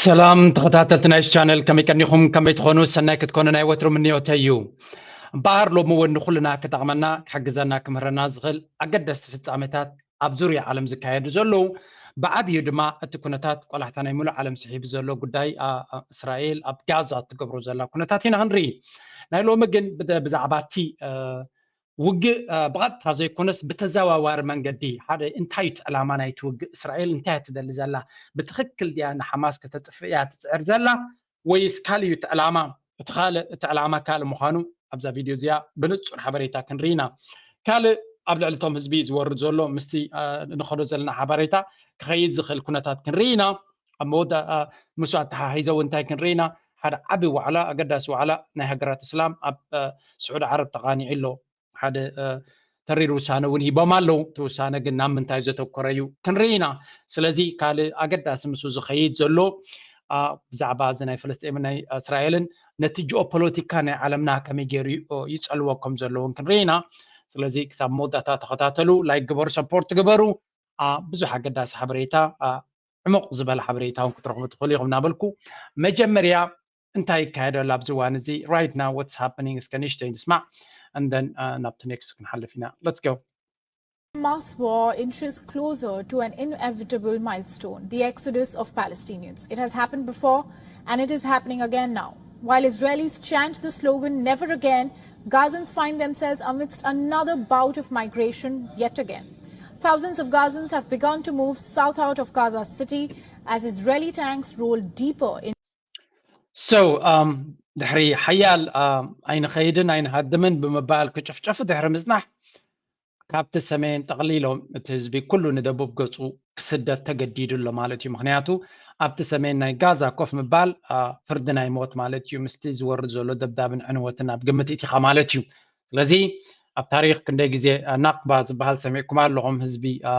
ሰላም ተኸታተልቲ ናይ ቻነል፣ ከመይ ቀኒኹም? ከመይ ትኾኑ? ሰናይ ክትኮኑ ናይ ወትሩ ምንዮተይ እዩ። እምበኣር ሎሚ እውን ንኹልና ክጠቕመና፣ ክሕግዘና፣ ክምህረና ዝኽእል ኣገደስቲ ፍጻሜታት ኣብ ዙርያ ዓለም ዝካየዱ ዘለዉ፣ ብዓብዩ ድማ እቲ ኩነታት ቆላሕታ ናይ ሙሉእ ዓለም ስሒቡ ዘሎ ጉዳይ፣ አ፣ አ፣ እስራኤል ኣብ ጋዛ እትገብሮ ዘላ ኩነታት ኢና ክንርኢ። ናይ ሎሚ ግን ብደ-፣ ብዛዕባ እቲ፣ አ፣ ውግእ፣ አ፣ ብቐጥታ ዘይኮነስ ብተዘዋዋሪ መንገዲ ሓደ እንታይ እቲ ዕላማ ናይቲ ውግእ? እስራኤል እንታይ እያ ትደሊ ዘላ? ብትኽክል ድያ ንሓማስ ከተጥፍእ እያ ትጽዕር ዘላ? ወይስ ካልእ እዩ እቲ ዕላማ? እቲ ካልእ፣ እቲ ዕላማ ካልእ ምዃኑ ኣብዛ ቪድዮ እዚኣ ብንጹር ሓበሬታ ክንርኢ ኢና። ካልእ ኣብ ልዕሊ እቶም ህዝቢ ዝወርድ ዘሎ ምስቲ፣ አ፣ ንኸዶ ዘለና ሓበሬታ ክኸይድ ዝኽእል ኩነታት ክንርኢ ኢና። ኣብ መወዳ-፣ አ፣ ምስኡ ኣተሓሒዘ እውን እንታይ ክንርኢ ኢና? ሓደ ዓቢ ዋዕላ፣ ኣገዳሲ ዋዕላ ናይ ሃገራት እስላም ኣብ፣ አ፣ ስዑዲ ዓረብ ተቓኒዑ ኣሎ። ሓደ፣ አ፣ ተሪር ውሳነ እውን ሂቦም ኣለዉ። እቲ ውሳነ ግን ናብ ምንታይ ዘተኮረ እዩ ክንርኢ ኢና። ስለዚ ካልእ ኣገዳሲ ምስኡ ዝኸይድ ዘሎ፣ አ፣ ብዛዕባ እዚ ናይ ፍልስጤምን ናይ እስራኤልን ነቲ ጂኦፖለቲካ ናይ ዓለምና ከመይ ገይሩ ዩ-፣ ይጸልዎ ከም ዘሎ እውን ክንርኢ ኢና። ስለዚ ክሳብ መወዳእታ ተኸታተሉ፣ ላይክ ግበሩ፣ ሰፖርት ግበሩ። አ፣ ብዙሕ ኣገዳሲ ሓበሬታ፣ አ፣ ዕሙቕ ዝበለ ሓበሬታ እውን ክትረኽቡ ትኽእሉ ኢኹም እናበልኩ፣ መጀመርያ እንታይ ይካየድ ኣሎ ኣብዚ እዋን እዚ፣ right now what's happening፣ እስከ ንእሽተይ ንስማዕ፣ and then፣ አ፣ ናብቲ ኔክስት ክንሓልፍ ኢና። Let's go። Hamas war inches closer to an inevitable milestone, the exodus of Palestinians. It has happened before, and it is happening again now. While Israelis chant the slogan, "Never again," Gazans find themselves amidst another bout of migration yet again. Thousands of Gazans have begun to move south out of Gaza City as Israeli tanks roll deeper in So, um, ድሕሪ ሓያል፣ um፣ ኣይንኸይድን ኣይንሃድምን ብምባል ክጭፍጨፉ ድሕሪ ምጽናሕ፣ ካብቲ ሰሜን ጠቕሊሎም እቲ ህዝቢ ኩሉ ንደቡብ ገጹ ክስደድ ተገዲዱ ኣሎ ማለት እዩ። ምኽንያቱ ኣብቲ ሰሜን ናይ ጋዛ ኮፍ ምባል፣ አ፣ ፍርዲ ናይ ሞት ማለት እዩ። ምስቲ ዝወርድ ዘሎ ደብዳብን ዕንወትን ኣብ ግምት እቲኻ ማለት እዩ። ስለዚ ኣብ ታሪኽ ክንደይ ግዜ፣ አ፣ ናክባ ዝበሃል ሰሚዕኩም ኣለኹም። ህዝቢ፣ አ፣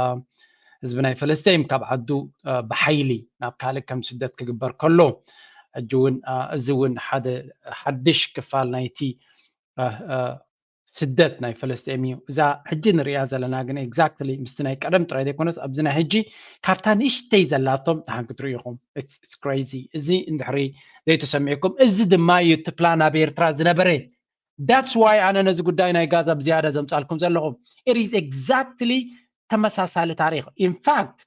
ህዝቢ ናይ ፈለስቲን ካብ ዓዱ፣ አ፣ ብሓይሊ ናብ ካልእ ከም ስደት ክግበር ከሎ፣ ሕጂ እውን፣ አ፣ እዚ እውን ሓደ ሓድሽ ክፋል ናይቲ፣ አ፣ አ፣ ስደት ናይ ፈለስጢን እዩ። እዛ ሕጂ ንሪኣ ዘለና ግን ኤግዛክትሊ ምስቲ ናይ ቀደም ጥራይ ዘይኮነስ ኣብዚ ናይ ሕጂ ካብታ ንእሽተይ ዘላቶም ደሓን ክትርእዩ ኢኹም። It's, it's crazy። እዚ እንድሕሪ ዘይተሰሚዕኩም፣ እዚ ድማ እዩ እቲ ፕላን ኣብ ኤርትራ ዝነበረ። That's why ኣነ ነዚ ጉዳይ ናይ ጋዛ ብዝያዳ ዘምጻልኩም ዘለኹ። It is exactly ተመሳሳሊ ታሪኽ። In fact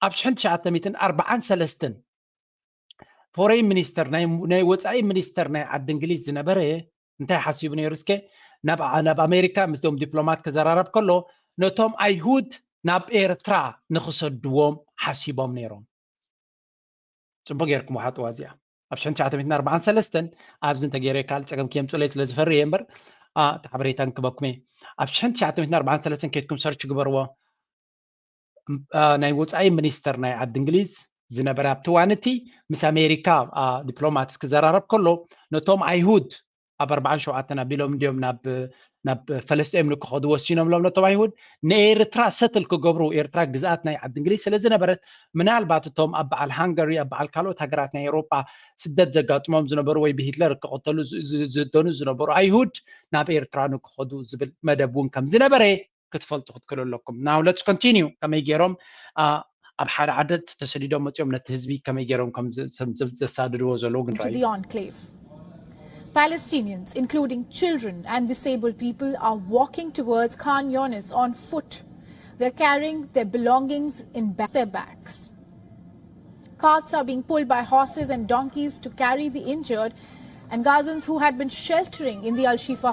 ኣብ ሽሕን ትሽዓተ ሚእትን ኣርባዓን ሰለስተን ፎሬን ሚኒስተር ናይ፣ ናይ ወጻኢ ሚኒስተር ናይ ዓዲ እንግሊዝ ዝነበረ እንታይ ሓሲቡ ነይሩ? እስከ ናብ፣ ናብ ኣሜሪካ ምስቶም ዲፕሎማት ክዘራረብ ከሎ ነቶም ኣይሁድ ናብ ኤርትራ ንኽሰድዎም ሓሲቦም ነይሮም። ጽቡቅ ጌርኩም ውሓጥዋ እዚኣ። ኣብ ሽሕን ትሽዓተ ሚእትን ኣርባዓን ሰለስተን ኣብዚ እንተገይረ ካልእ ጸገም ክየምጹለይ ስለ ዝፈሪ እየ እምበር፣ አ፣ እቲ ሓበሬታ ንክበኩም እየ። ኣብ ሽሕን ትሽዓተ ሚእትን ኣርባዓን ሰለስተን ከይድኩም ሰርች ግበርዎ። ም-፣ አ፣ ናይ ወጻኢ ሚኒስተር ናይ ዓዲ እንግሊዝ ዝነበረ ኣብቲ እዋን እቲ ምስ ኣሜሪካ፣ አ፣ ዲፕሎማትስ ክዘራረብ ከሎ ነቶም ኣይሁድ ኣብ ኣርባዓን ሸውዓተን ኣቢሎም እንዲዮም ናብ፣ ናብ ፈለስጤም ንክኸዱ ወሲኖምሎም ነቶም ኣይሁድ። ንኤርትራ ሰትል ክገብሩ፣ ኤርትራ ግዝኣት ናይ ዓዲ እንግሊዝ ስለ ዝነበረት፣ ምናልባት እቶም ኣብ በዓል ሃንጋሪ፣ ኣብ በዓል ካልኦት ሃገራት ናይ ኤውሮጳ ስደት ዘጋጥሞም ዝነበሩ ወይ ብሂትለር ክቕተሉ ዝ-፣ ዝ-፣ ዝህደኑ ዝነበሩ ኣይሁድ ናብ ኤርትራ ንክኸዱ ዝብል መደብ እውን ከም ዝነበረ ክትፈልጡ ክትክእሉ ኣለኩም። Now let's continue። ከመይ ገይሮም፣ አ፣ ኣብ ሓደ ዓዲ ተሰዲዶም መጺኦም ነቲ ህዝቢ ከመይ ገይሮም ከም ዘ-፣ ዘ-፣ ዘ-፣ ዘሳድድዎ ዘለዉ ግን into ራእዩ። The enclave. Palestinians, including children and disabled people, are walking towards Khan Younis on foot. They're carrying their belongings in ba-, their bags. Carts are being pulled by horses and donkeys to carry the injured, and Gazans who had been sheltering in the Al-Shifa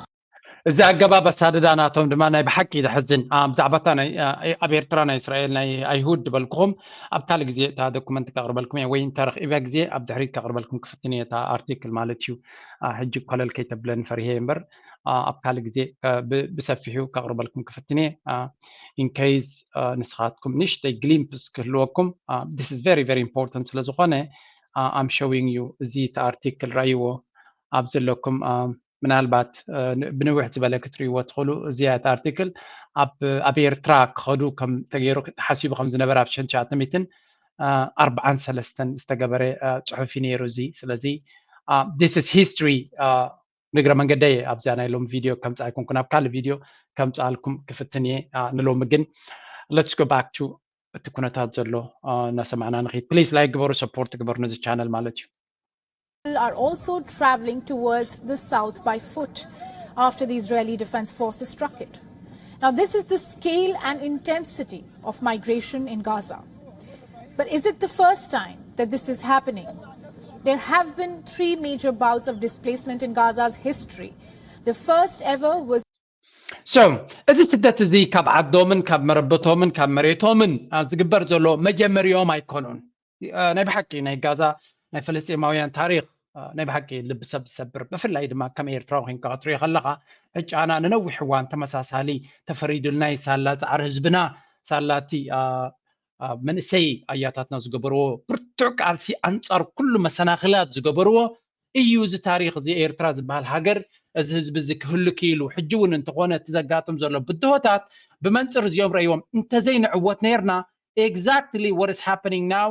እዚ ኣገባብ ኣሳድዳ ናቶም ድማ ናይ ብሓቂ ዘሕዝን፣ አ፣ ብዛዕባ እታ ናይ፣ አ፣ ኣብ ኤርትራ ናይ እስራኤል ናይ ኣይሁድ ዝበልኩኹም ኣብ ካልእ ግዜ እታ ዶኩመንት ከቕርበልኩም እየ፣ ወይ እንተረኺበ ግዜ ኣብ ድሕሪት ከቕርበልኩም ክፍትን እየ እታ ኣርቲክል ማለት እዩ። አ፣ ሕጂ ኮለል ከይተብለኒ ፈሪሀ እየ እምበር፣ አ፣ ኣብ ካልእ ግዜ፣ አ፣ ብ-፣ ብሰፊሑ ከቕርበልኩም ክፍትን እየ። አ፣ in case፣ አ፣ ንስኻትኩም ንእሽተይ ግሊምፕስ ክህልወኩም፣ አ፣ this is very, very important ስለ ዝኾነ፣ አ፣ I'm showing you እዚ እቲ ኣርቲክል ራእይዎ ኣብ ዘለኩም፣ አ፣ ምናልባት፣ እ፣ ን-፣ ብንውሕ ዝበለ ክትርእይዎ ትኽእሉ። እዚ እቲ ኣርቲክል ኣብ፣ ኣብ ኤርትራ ክኸዱ ከም ተገይሩ ተሓሲቡ ከም ዝነበረ ኣብ ሽሕን ትሽዓተ ሚእትን ኣርባዓን ሰለስተን ዝተገበረ፣ እ፣ ጽሑፍ እዩ ነይሩ እዚ። ስለዚ፣ አ፣ this is history፣ አ፣ ንግረ መንገደይ ኣብዛ ናይ ሎሚ ቪድዮ ከምጽኣ ኣይኮንኩን፣ ኣብ ካልእ ቪድዮ ከምጽኣልኩም ክፍትን እየ። አ፣ ንሎሚ ግን let's go back to እቲ ኩነታት ዘሎ እናሰማዕና ንኽድ። Please like ግበሩ፣ support ግበሩ ነዚ channel ማለት እዩ። Are also traveling towards the south by foot after the Israeli Defense Forces struck it. Now, this is the scale and intensity of migration in Gaza. But is it the first time that this is happening? There have been three major bouts of displacement in Gaza's history. The first ever was So እዚ ስደት እዚ ካብ ዓዶምን ካብ መረበቶምን ካብ መሬቶምን ዝግበር ዘሎ መጀመሪኦም ኣይኮኑን። ናይ ብሓቂ ናይ ጋዛ ናይ ፈለስጢማውያን ታሪክ ናይ ብሓቂ ልቢ ሰብ ዝሰብር፣ ብፍላይ ድማ ከም ኤርትራዊ ኮይንካ ክትሪኦ ከለካ ዕጫና ንነዊሕ እዋን ተመሳሳሊ ተፈሪዱልና እዩ። ሳላ ፃዕሪ ህዝብና፣ ሳላ እቲ መንእሰይ ኣያታትና ዝገበርዎ ብርቱዕ ቃልሲ ኣንፃር ኩሉ መሰናክላት ዝገበርዎ እዩ። እዚ ታሪክ እዚ ኤርትራ ዝበሃል ሃገር፣ እዚ ህዝቢ እዚ ክህሉ ክኢሉ፣ ሕጂ እውን እንተኾነ እቲ ዘጋጥም ዘሎ ብድሆታት ብመንፅር እዚኦም ረእይዎም እንተዘይንዕወት ነርና exactly what is happening now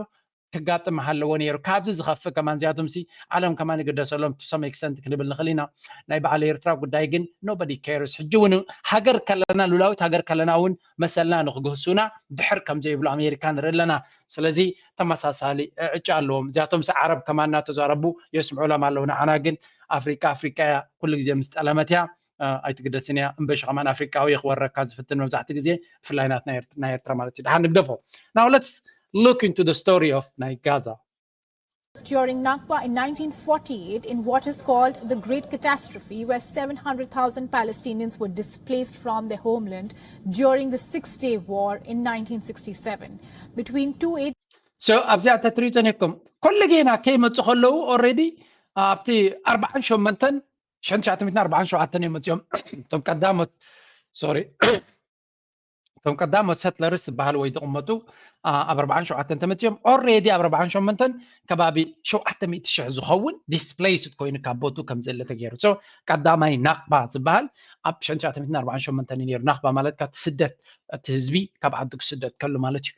ክጋጥም ሃለዎ ነይሩ። ካብዚ ዝኸፍእ ከማን እዚኣቶም ሲ ዓለም ከማን ይግደሰሎም to some extent ክንብል ንኽእል ኢና። ናይ በዓል ኤርትራ ጉዳይ ግን nobody cares። ሕጂ እውን ሃገር ከለና፣ ሉላዊት ሃገር ከለና እውን መሰልና ንክግህሱና ድሕር ከም ዘይብሉ ኣሜሪካ ንርኢ ኣለና። ስለዚ ተመሳሳሊ ዕጫ ኣለዎም። እዚኣቶም ሲ ዓረብ ከማን እናተዛረቡ የስምዑሎም ኣለዉ። ንዓና ግን ኣፍሪቃ ኣፍሪቃ እያ፣ ኩሉ ግዜ ምስ ጠለመት እያ። ኣይትግደስን እያ። እምበሽ ከማን ኣፍሪቃዊ ክወረካ ዝፍትን መብዛሕቲ ግዜ ብፍላይ ናት ናይ ኤርትራ ማለት እዩ። ድሓን ንግደፎ። Now let's look into the story of ናይ ጋዛ። During Nakba in nineteen forty-eight, in what is called the Great Catastrophe, where seven hundred thousand Palestinians were displaced from their homeland during the Six Day War in nineteen sixty-seven. Between two eight So ኣብዚኣ ተትሪኡ ጸኒሕኩም፣ ኮለጌና ከይመጹ ከለዉ already ኣብቲ ኣርባዓን ሸሞንተን ሽሕን ትሽዓተ ሚእትን ኣርባዓን ሸውዓተን እዮም መጺኦም። እቶም ቀዳሞት፣ sorry፣ እቶም ቀዳሞት settlers ዝበሃሉ ወይ ዝቕመጡ ኣብ ኣርባዓን ሸውዓተን ተመጺኦም። Already ኣብ ኣርባዓን ሸሞንተን ከባቢ ሸውዓተ ሚእቲ ሽሕ ዝኸውን displaced ኮይኑ ካብ ቦቱ ከም ዘለ ተገይሩ። So ቀዳማይ ናቅባ ዝበሃል ኣብ ሽሕን ትሽዓተ ሚእትን ኣርባዓን ሸሞንተን እዩ ነይሩ። ናቅባ ማለት ካብቲ ስደት፣ እቲ ህዝቢ ካብ ዓዱ ክስደድ ከሉ ማለት እዩ።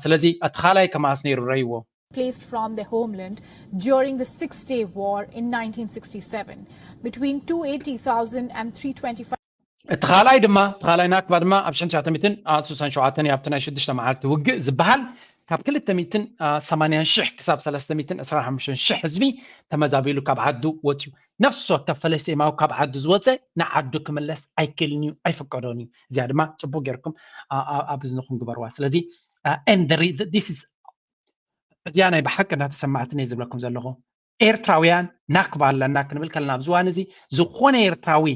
ስለዚ እቲ ካልኣይ ከማስ ነይሩ ረይዎ። Placed from their homeland during the Six Day War in nineteen sixty-seven. Between two eighty thousand and three twenty-five እቲ ካልኣይ ድማ፣ እቲ ካልኣይ ናክባ ድማ ኣብ ሽሕን ትሽዓተ ሚእትን ስሳን ሸውዓተን እዩ። ኣብቲ ናይ ሽዱሽተ መዓልቲ ውግእ ዝበሃል ካብ ክልተ ሚእትን ሰማንያን ሽሕ ክሳብ ሰለስተ ሚእትን ዕስራን ሓሙሽተን ሽሕ ህዝቢ ተመዛቢሉ ካብ ዓዱ ወፅዩ። ነፍሲ ወከፍ ፈለስጢማዊ ካብ ዓዱ ዝወፀ ንዓዱ ክምለስ ኣይክእልን እዩ፣ ኣይፍቀዶን እዩ። እዚኣ ድማ ፅቡቅ ጌርኩም ኣብ እዝንኹም ግበርዋ። ስለዚ this is እዚኣ ናይ ብሓቂ እንዳተሰማዕትኒ እየ ዝብለኩም ዘለኹ። ኤርትራውያን ናክባ ኣለና ክንብል ከለና ኣብዚ እዋን እዚ ዝኾነ ኤርትራዊ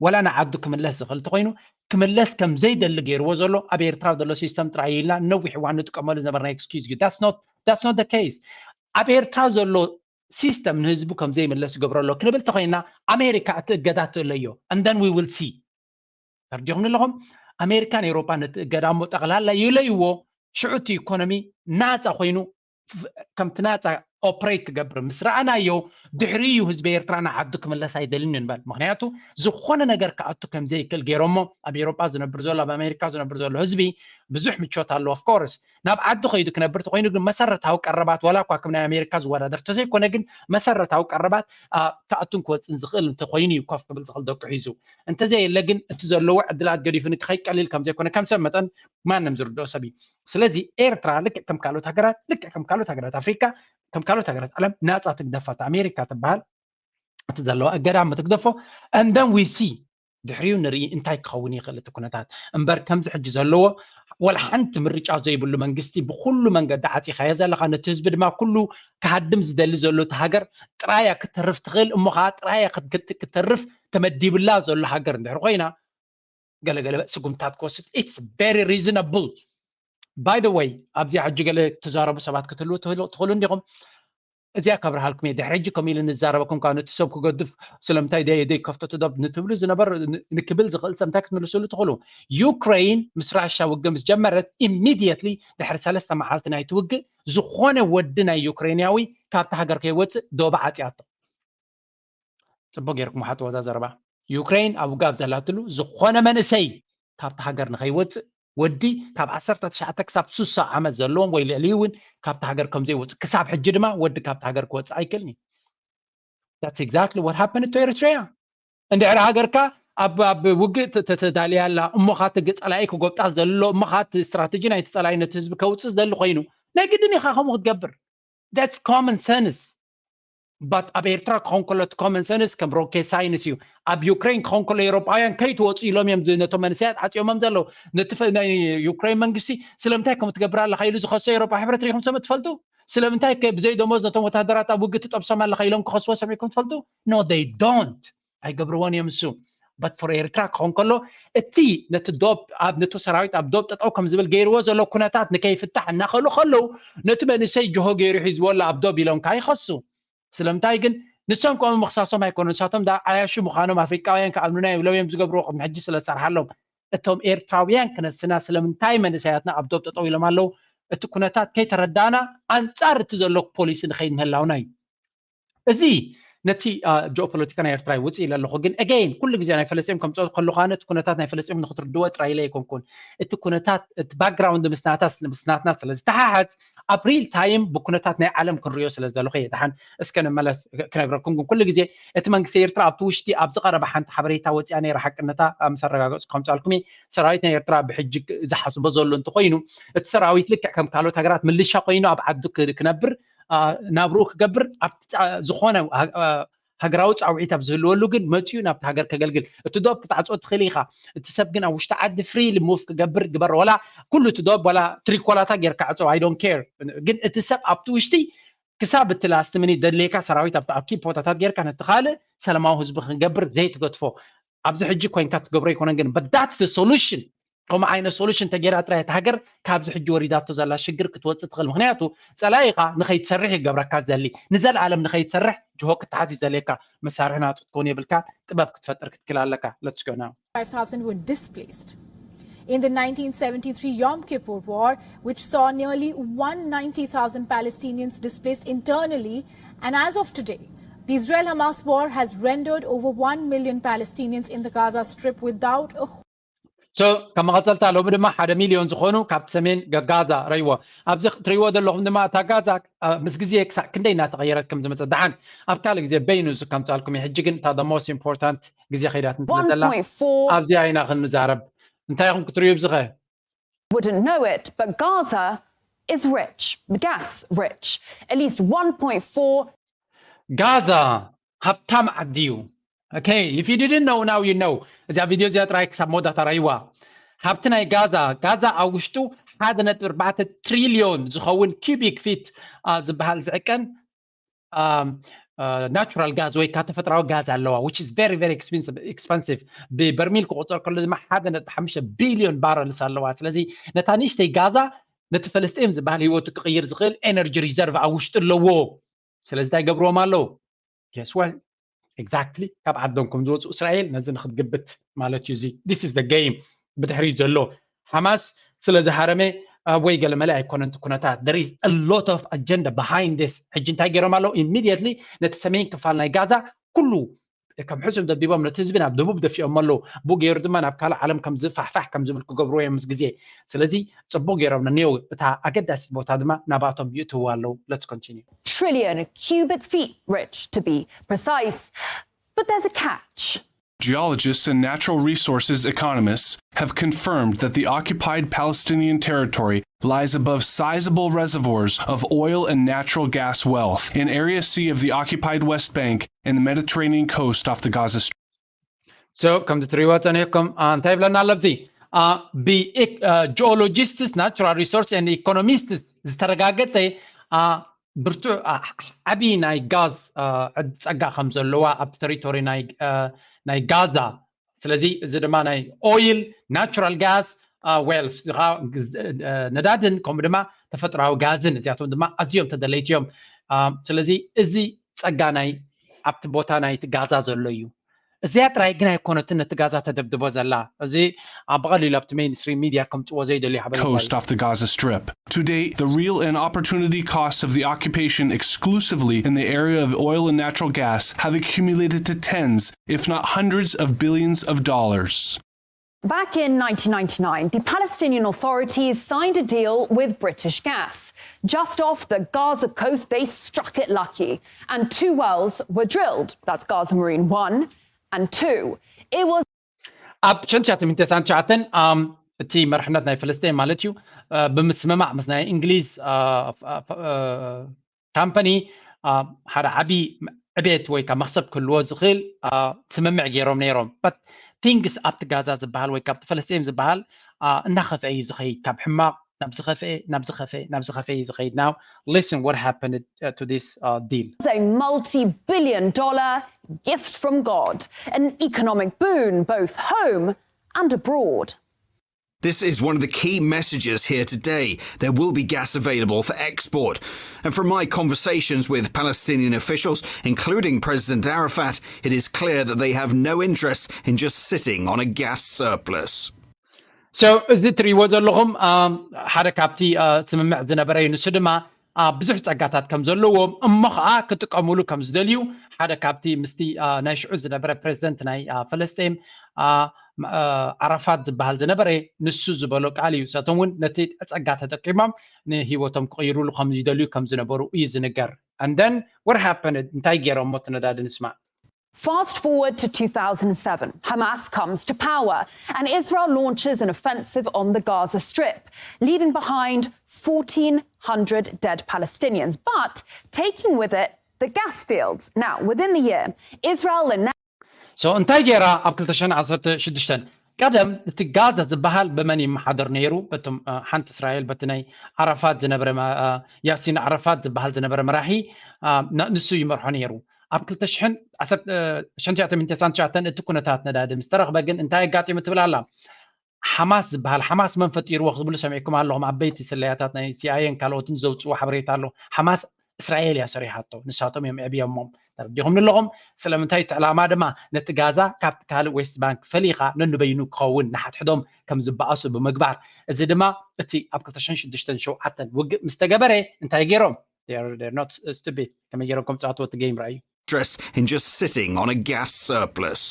ወላ ንዓዱ ክምለስ ዝኽእል እንተኾይኑ ክምለስ ከም ዘይደሊ ገይርዎ ዘሎ ኣብ ኤርትራ ዘሎ ሲስተም ጥራይ ኢልና ነዊሕ እዋን ንጥቀመሉ ዝነበርና excuse እዩ። That's not the case። ኣብ ኤርትራ ዘሎ ሲስተም ንህዝቡ ከም ዘይምለስ ይገብሮ ኣሎ ክንብል እንተኾይና ኣሜሪካ እቲ እገዳ ትእለዮ and then we will see። ተርዲኹም ኣለኹም። ኣሜሪካን ኤውሮፓን ነቲ እገዳ እሞ ጠቕላላ ይለይዎ። ሽዑ እቲ ኢኮኖሚ ናፃ ኮይኑ ከምቲ ናፃ operate ክገብር ምስ ረኣናዮ ድሕሪ እዩ ህዝቢ ኤርትራ ንዓዱ ክምለስ ኣይደልን እዩ ንበል። ምክንያቱ ዝኾነ ነገር ክኣቱ ከም ዘይክእል ገይሮሞ ኣብ ኤውሮጳ ዝነብር ዘሎ ኣብ ኣሜሪካ ዝነብር ዘሎ ህዝቢ ብዙሕ ምቾት ኣለዎ። Of course ናብ ዓዱ ከይዱ ክነብር ተኮይኑ ግን መሰረታዊ ቀረባት ዋላ እኳ ከም ናይ ኣሜሪካ ዝወዳደር ተዘይኮነ ግን መሰረታዊ ቀረባት ክኣቱን ክወፅን ዝኽእል እንተኮይኑ እዩ ኮፍ ክብል ዝኽእል ደቁ ሒዙ። እንተዘየለ ግን እቲ ዘለዎ ዕድላት ገዲፉ ንክኸይ ቀሊል ከም ዘይኮነ ከም ሰብ መጠን ማንም ዝርድኦ ሰብ እዩ። ስለዚ ኤርትራ ልክዕ ከም ካልኦት ሃገራት ልክዕ ከም ካልኦት ሃገራት ኣፍሪካ ከም ካልኦት ሃገራት ዓለም ናፃ ትግደፋ ኣሜሪካ ትበሃል እቲ ዘለዋ እገዳ ምትግደፎ and then we see ድሕሪኡ ንርኢ እንታይ ክኸውን ይኽእል እቲ ኩነታት እምበር ከምዚ ሕጂ ዘለዎ ወላ ሓንቲ ምርጫ ዘይብሉ መንግስቲ ብኩሉ መንገዲ ዓፂኻዮ ዘለካ ነቲ ህዝቢ ድማ ኩሉ ክሃድም ዝደሊ ዘሎ እቲ ሃገር ጥራያ ክተርፍ ትኽእል እሞ ከዓ ጥራያ ክትተርፍ ተመዲብላ ዘሎ ሃገር እንድሕር ኮይና ገለገለ ስጉምታት ክወስድ it's very reasonable። By the way ኣብዚኣ ሕጂ ገለ ትዛረቡ ሰባት ክትህልዉ ትኽእሉ እንዲኹም። እዚኣ ከብርሃልኩም እየ ድሕሪ ሕጂ ከምኡ ኢሉ ንዛረበኩም ካብ ነቲ ሰብ ክገድፍ ስለምንታይ ደይ ደይ ከፍቶ ትደብ ንትብሉ ዝነበር ንክብል ዝኽእል ሰብ እንታይ ክትምልስሉ ትኽእሉ። ዩክሬን ምስ ራሻ ውግእ ምስ ጀመረት immediately ድሕሪ ሰለስተ መዓልቲ ናይቲ ውግእ ዝኾነ ወዲ ናይ ዩክሬንያዊ ካብቲ ሃገር ከይወፅእ ዶባ ዓፅያቶ። ፅቡቅ ጌርኩም ሓጥዎ እዛ ዘረባ። ዩክሬን ኣብ ውግእ ኣብ ዘላትሉ ዝኾነ መንእሰይ ካብቲ ሃገር ንኸይወፅእ ወዲ ካብ ዓሰርተ ትሽዓተ ክሳብ ሱሳ ዓመት ዘለዎም ወይ ልዕሊ እውን ካብቲ ሃገር ከም ዘይወፅእ ክሳብ ሕጂ ድማ ወዲ ካብቲ ሃገር ክወፅእ ኣይክእልን እዩ። That's exactly what happened to Eritrea። እንድሕሪ ሃገርካ ኣብ ኣብ ውግእ ተ- ተ- ተዳልያ ኣላ እሞ ኻዓ እቲ ጸላኢ ክጎብጣ ዝደሊ ኣሎ እሞ ኻዓ እቲ ስትራተጂ ናይቲ ጸላኢ ነቲ ህዝቢ ከውፅእ ዝደሊ ኮይኑ ናይ ግድን ኢኻ ከምኡ ክትገብር። That's common sense. But ኣብ ኤርትራ ክኾን ከሎ እቲ common sense ከም rocket science እዩ። ኣብ ዩክሬን ክኾን ከሎ ኤውሮጳውያን ከይትወፁ ኢሎም እዮም ዝ- ነቶም መንእሰያት ዓፅዮሞም ዘለዉ። ነቲ ፈ- ናይ ዩክሬን መንግስቲ ስለምንታይ ከም ትገብር ኣለኻ ኢሉ ዝኸሶ ኤውሮጳ ሕብረት ሪኹም ሰምዕ ትፈልጡ? ስለምንታይ ከ ብዘይ ደሞዝ ነቶም ወታደራት ኣብ ውግእ ትጠብሶም ኣለኻ ኢሎም ክኸስዎ ሰሚዕኩም ትፈልጡ? No, they don't. ኣይገብርዎን እዮም እሱ። But for ኤርትራ ክኸውን ከሎ እቲ ነቲ ዶብ ኣብ ነቲ ሰራዊት ኣብ ዶብ ጠጠው ከም ዝብል ገይርዎ ዘሎ ኩነታት ንከይፍታሕ እናኸሉ ከለዉ ነቲ መንእሰይ ጅሆ ገይሩ ሒዝዎ ኣሎ ኣብ ዶብ ኢሎም ከዓ ይኸሱ። ስለምንታይ ግን ንሶም ከምኡ ምኽሳሶም ኣይኮኑ ንሳቶም ዳ ዓያሹ ምዃኖም ኣፍሪቃውያን ክኣምኑና ይብለው እዮም ዝገብርዎ ቅድሚ ሕጂ ስለ ዝሰርሓሎም። እቶም ኤርትራውያን ክነስና ስለምንታይ መንእሰያትና ኣብ ዶብ ጠጠው ኢሎም ኣለዉ? እቲ ኩነታት ከይተረዳእና ኣንጻር እቲ ዘሎ ፖሊሲ ንኸይድ ምህላውና እዩ። እዚ ነቲ ጂኦፖለቲካ ናይ ኤርትራ ይውፅእ ኢለ ኣለኹ። ግን again ኩሉ ግዜ ናይ ፈለስጢም ከምፅኦ ከለኹ ኣነ እቲ ኩነታት ናይ ፈለስጢም ንክትርድዎ ጥራይ ኢለ ኣይኮንኩን። እቲ ኩነታት እቲ ባክግራውንድ ምስናታ ምስናትና ስለ ዝተሓሓዝ ኣብ ሪል ታይም ብኩነታት ናይ ዓለም ክንሪኦ ስለ ዝደለኹ እየ። ደሓን እስከ ንመለስ ክነግረኩም። ግን ኩሉ ግዜ እቲ መንግስቲ ኤርትራ ኣብቲ ውሽጢ ኣብ ዝቐረበ ሓንቲ ሓበሬታ ወፂኣ ነይራ። ሓቅነታ ምስ ኣረጋገፅኩ ከምፅኣልኩም እየ። ሰራዊት ናይ ኤርትራ ብሕጂ ዝሓስቦ ዘሎ እንተኮይኑ እቲ ሰራዊት ልክዕ ከም ካልኦት ሃገራት ምልሻ ኮይኑ ኣብ ዓዱ ክ- ክነብር ናብርኡ ክገብር ኣብቲ ዝኾነ ሃገራዊ ፃውዒት ኣብ ዝህልወሉ ግን መፂኡ ናብቲ ሃገር ከገልግል እቲ ዶብ ክትዓፅኦ ትኽእል ኢኻ። እቲ ሰብ ግን ኣብ ውሽጢ ዓዲ ፍሪሊ ሙቭ ክገብር ግበር። ዋላ ኩሉ እቲ ዶብ ዋላ ትሪኮላታ ጌርካ ዕፀው I don't care። ግን እቲ ሰብ ኣብቲ ውሽጢ ክሳብ እቲ ላስት ሚኒት ደድልየካ ሰራዊት ኣብቲ ኣብ ኪ ቦታታት ጌርካ ነቲ ካልእ ሰላማዊ ህዝቢ ክንገብር ዘይትገድፎ ኣብዚ ሕጂ ኮይንካ ትገብሮ ኣይኮነን። ግን but that's the solution። ከምኡ ዓይነት ሶሉሽን ተገይራ ጥራይ እታ ሃገር ካብዚ ሕጂ ወሪዳቶ ዘላ ሽግር ክትወፅእ ትኽእል። ምክንያቱ ፀላኢኻ ንኸይትሰርሕ ይገብረካ ዘሊ ንዘለኣለም ንኸይትሰርሕ ጅሆ ክትሓዝ ይዘልየካ። መሳርሒ ናቱ ክትከውን የብልካ። ጥበብ ክትፈጥር ክትክል ኣለካ። Let's go now. Five thousand were displaced. In the nineteen seventy-three Yom Kippur War, which saw nearly one ninety thousand Palestinians displaced internally, and as of today, the Israel Hamas war has rendered over one million Palestinians in the Gaza Strip without a so ካብ መቐፀልታ ሎሚ ድማ ሓደ ሚልዮን ዝኾኑ ካብቲ ሰሜን ጋዛ ረይዎ። ኣብዚ ትሪዎ ዘለኹም ድማ እታ ጋዛ ምስ ግዜ ክሳዕ ክንደይ እናተቐየረት ከም ዝመፀ ደሓን ኣብ ካልእ ግዜ በይኑ እዚ ከምፃልኩም እዩ። ሕጂ ግን እታ most important ግዜ ከይዳት ንስለ ዘላ ኣብዚኣ ኢና ክንዛረብ። እንታይ ኢኹም ክትሪዩ ብዝኸ wouldn't know it, but Gaza is rich, gas rich. At least one point four ጋዛ ሃብታም ዓዲ እዩ። Okay, if you didn't know, now you know. እዚኣ ቪድዮ እዚኣ ጥራይ ክሳብ መወዳእታ ራይዋ። ሃብቲ ናይ ጋዛ ጋዛ ኣብ ውሽጡ ሓደ ነጥቢ ኣርባዕተ ትሪልዮን ዝኸውን ኪቢክ ፊት ዝበሃል ዝዕቀን ናቹራል ጋዝ ወይ ከዓ ተፈጥራዊ ጋዝ ኣለዋ which is very very expensive። ብበርሚል ክቁፀር ከሎ ድማ ሓደ ነጥቢ ሓሙሽተ ቢልዮን ባረልስ ኣለዋ። ስለዚ ነታ ንእሽተይ ጋዛ ነቲ ፈለስጢን ዝበሃል ህይወቱ ክቕይር ዝኽእል ኤነርጂ ሪዘርቭ ኣብ ውሽጡ ኣለዎ። ስለዚ እንታይ ይገብርዎም ኣለዉ? Guess what? Exactly ካብ ዓዶም ከም ዝወፁ እስራኤል ነዚ ንክትግብት ማለት እዩ። እዚ this is the game ብድሕሪት ዘሎ ሓማስ ስለ ዝሃረመ ወይ ገለመለ ኣይኮነን እቲ ኩነታት። There is a lot of agenda behind this። ሕጂ እንታይ ገይሮም ኣለዉ? Immediately ነቲ ሰሜን ክፋል ናይ ጋዛ ኩሉ ከም ሕሱም ደብዲቦም ነቲ ህዝቢ ናብ ደቡብ ደፊኦም ኣለዉ። ብኡ ገይሩ ድማ ናብ ካልእ ዓለም ከም ዝፋሕፋሕ ከም ዝብል ክገብርዎ እዮም ምስ ግዜ። ስለዚ ፅቡቅ ገይሮም ነኔው እታ ኣገዳሲት ቦታ ድማ ናባቶም ይእትውዋ ኣለዉ። Let's continue. trillion cubic feet rich, to be precise. But there's a catch. Geologists and natural resources economists have confirmed that the occupied Palestinian territory lies above sizable reservoirs of oil and natural gas wealth in Area C of the occupied West Bank and the Mediterranean coast off the Gaza Strip. So ከምዚ ትሪእዎ ፀኒሕኩም እንታይ ይብለና ኣሎ? ኣብዚ ብጂኦሎጂስትስ ናቹራል ሪሶርስ ኤንድ ኢኮኖሚስትስ ዝተረጋገፀ ብርቱዕ ዓብዪ ናይ ጋዝ ጸጋ ከም ዘለዋ ኣብቲ ተሪቶሪ ናይ ጋዛ። ስለዚ እዚ ድማ ናይ ኦይል፣ ናቹራል ጋዝ፣ ዌልፍ፣ ነዳድን ከምኡ ድማ ተፈጥሮዊ ጋዝን እዚኣቶም ድማ ኣዝዮም ተደለይቲ እዮም። ስለዚ እዚ ጸጋ ናይ ኣብቲ ቦታ ናይቲ ጋዛ ዘሎ እዩ። እዚኣ ጥራይ ግን ኣይኮነትን ነቲ ጋዛ ተደብድቦ ዘላ። እዚ ብቐሊሉ ኣብቲ ሜይንስትሪም ሚድያ ከምፅዎ ዘይደልዩ ሓበሬታ እዩ። coast off the Gaza Strip. To date, the real and opportunity costs of the occupation exclusively in the area of oil and natural gas have accumulated to tens, if not hundreds of billions of dollars. Back in nineteen ninety-nine, the Palestinian Authority signed a deal with British Gas. Just off the Gaza coast, they struck it lucky, and two wells were drilled. That's Gaza Marine one and two. It was ኣብ ሸንሻተ ሚንቴ ሳንሻተን እቲ መርሕነት ናይ ፍልስጤን ማለት እዩ፣ ብምስምማዕ ምስ ናይ እንግሊዝ ካምፓኒ ሓደ ዓቢ ዕቤት ወይ ካብ መክሰብ ክህልዎ ዝኽእል ስምምዕ ገይሮም ነይሮም። But things ኣብቲ ጋዛ ዝበሃል ወይ ካብቲ ፍልስጤን ዝበሃል እናኸፍአ እዩ ዝኸይድ፣ ካብ ሕማቕ ናብ ዝኸፍአ ናብ ዝኸፍአ ናብ ዝኸፍአ እዩ ዝኸይድ። Now listen what happened to this deal. A multi-billion dollar gift from God, an economic boon both home and abroad. This is one of the key messages here today. There will be gas available for export. And from my conversations with Palestinian officials, including President Arafat, it is clear that they have no interest in just sitting on a gas surplus. So እዚ ትሪእዎ ዘለኹም ሓደ ካብቲ ስምምዕ ዝነበረ እዩ። ንሱ ድማ ብዙሕ ጸጋታት ከም ዘለዎም እሞ ኸዓ ክጥቀሙሉ ከም ዝደልዩ ሓደ ካብቲ ምስቲ ናይ ሽዑ ዝነበረ ፕሬዚደንት ናይ ፈለስጤም ዓረፋት ዝበሃል ዝነበረ ንሱ ዝበሎ ቃል እዩ። ንሳቶም እውን ነቲ ጸጋ ተጠቂሞም ንህይወቶም ክቕይሩሉ ከም ዝደልዩ ከም ዝነበሩ እዩ ዝንገር። And then what happened? እንታይ ገይሮም? እሞ እቲ ነዳዲ ንስማዕ። Fast forward to two thousand seven. Hamas comes to power and Israel launches an offensive on the Gaza Strip, leaving behind fourteen hundred dead Palestinians, but taking with it the gas fields. Now, within the year, Israel announced So እንታይ ገይራ ኣብ ክልተ ሽሕን ዓሰርተ ሽዱሽተን? ቀደም እቲ ጋዛ ዝበሃል ብመን ይመሓደር ነይሩ? በቶም ሓንቲ እስራኤል በቲ ናይ ዓረፋት ዝነበረ ያሲን ዓረፋት ዝበሃል ዝነበረ መራሒ ንሱ ይመርሖ ነይሩ። ኣብ ክልተ ሽሕን ዓሰርተ ሸንሻተ ሚንቴ ሳንሻተን እቲ ኩነታት ነዳዲ ምስ ተረኽበ ግን እንታይ ኣጋጢሙ ትብል ኣላ? ሓማስ ዝበሃል ሓማስ መን ፈጢርዎ ክትብሉ ሰሚዕኩም ኣለኹም። ዓበይቲ ስለያታት ናይ ሲኣይኤን ካልኦትን ዘውፅዎ ሓበሬታ ኣሎ። ሓማስ እስራኤል እያ ሰሪሓቶ፣ ንሳቶም እዮም ዕብዮሞም። ተረዲኹም ኣለኹም። ስለምንታይ እቲ ዕላማ ድማ ነቲ ጋዛ ካብቲ ካልእ ዌስት ባንክ ፈሊኻ ነንበይኑ ክኸውን ንሓድሕዶም ከም ዝበኣሱ ብምግባር፣ እዚ ድማ እቲ ኣብ ክልተ ሽሕን ሽዱሽተን ሸውዓተን ውግእ ምስ ተገበረ እንታይ ገይሮም? They are- they're not stupid። ከመይ ገይሮም ከም ዝፃወትዎ እቲ ጌም ረኣዩ። Dress in just sitting on a gas surplus.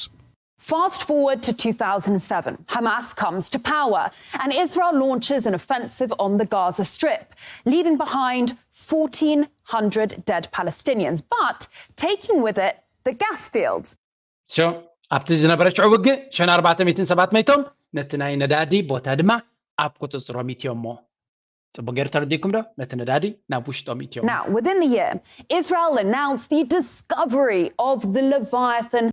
Fast forward to two thousand seven. Hamas comes to power and Israel launches an offensive on the Gaza Strip, leaving behind fourteen hundred dead Palestinians, but taking with it the gas fields. So ኣብቲ ዝነበረ ሽዑ ውግእ ሸን ኣርባዕተ ሚእትን ሰባት መይቶም፣ ነቲ ናይ ነዳዲ ቦታ ድማ ኣብ ቁፅፅሮም ኢትዮሞ። ፅቡቅ ገይሩ ተረዲእኩም ዶ? ነቲ ነዳዲ ናብ ውሽጦም ኢትዮ Now, within the year, Israel announced the discovery of the Leviathan.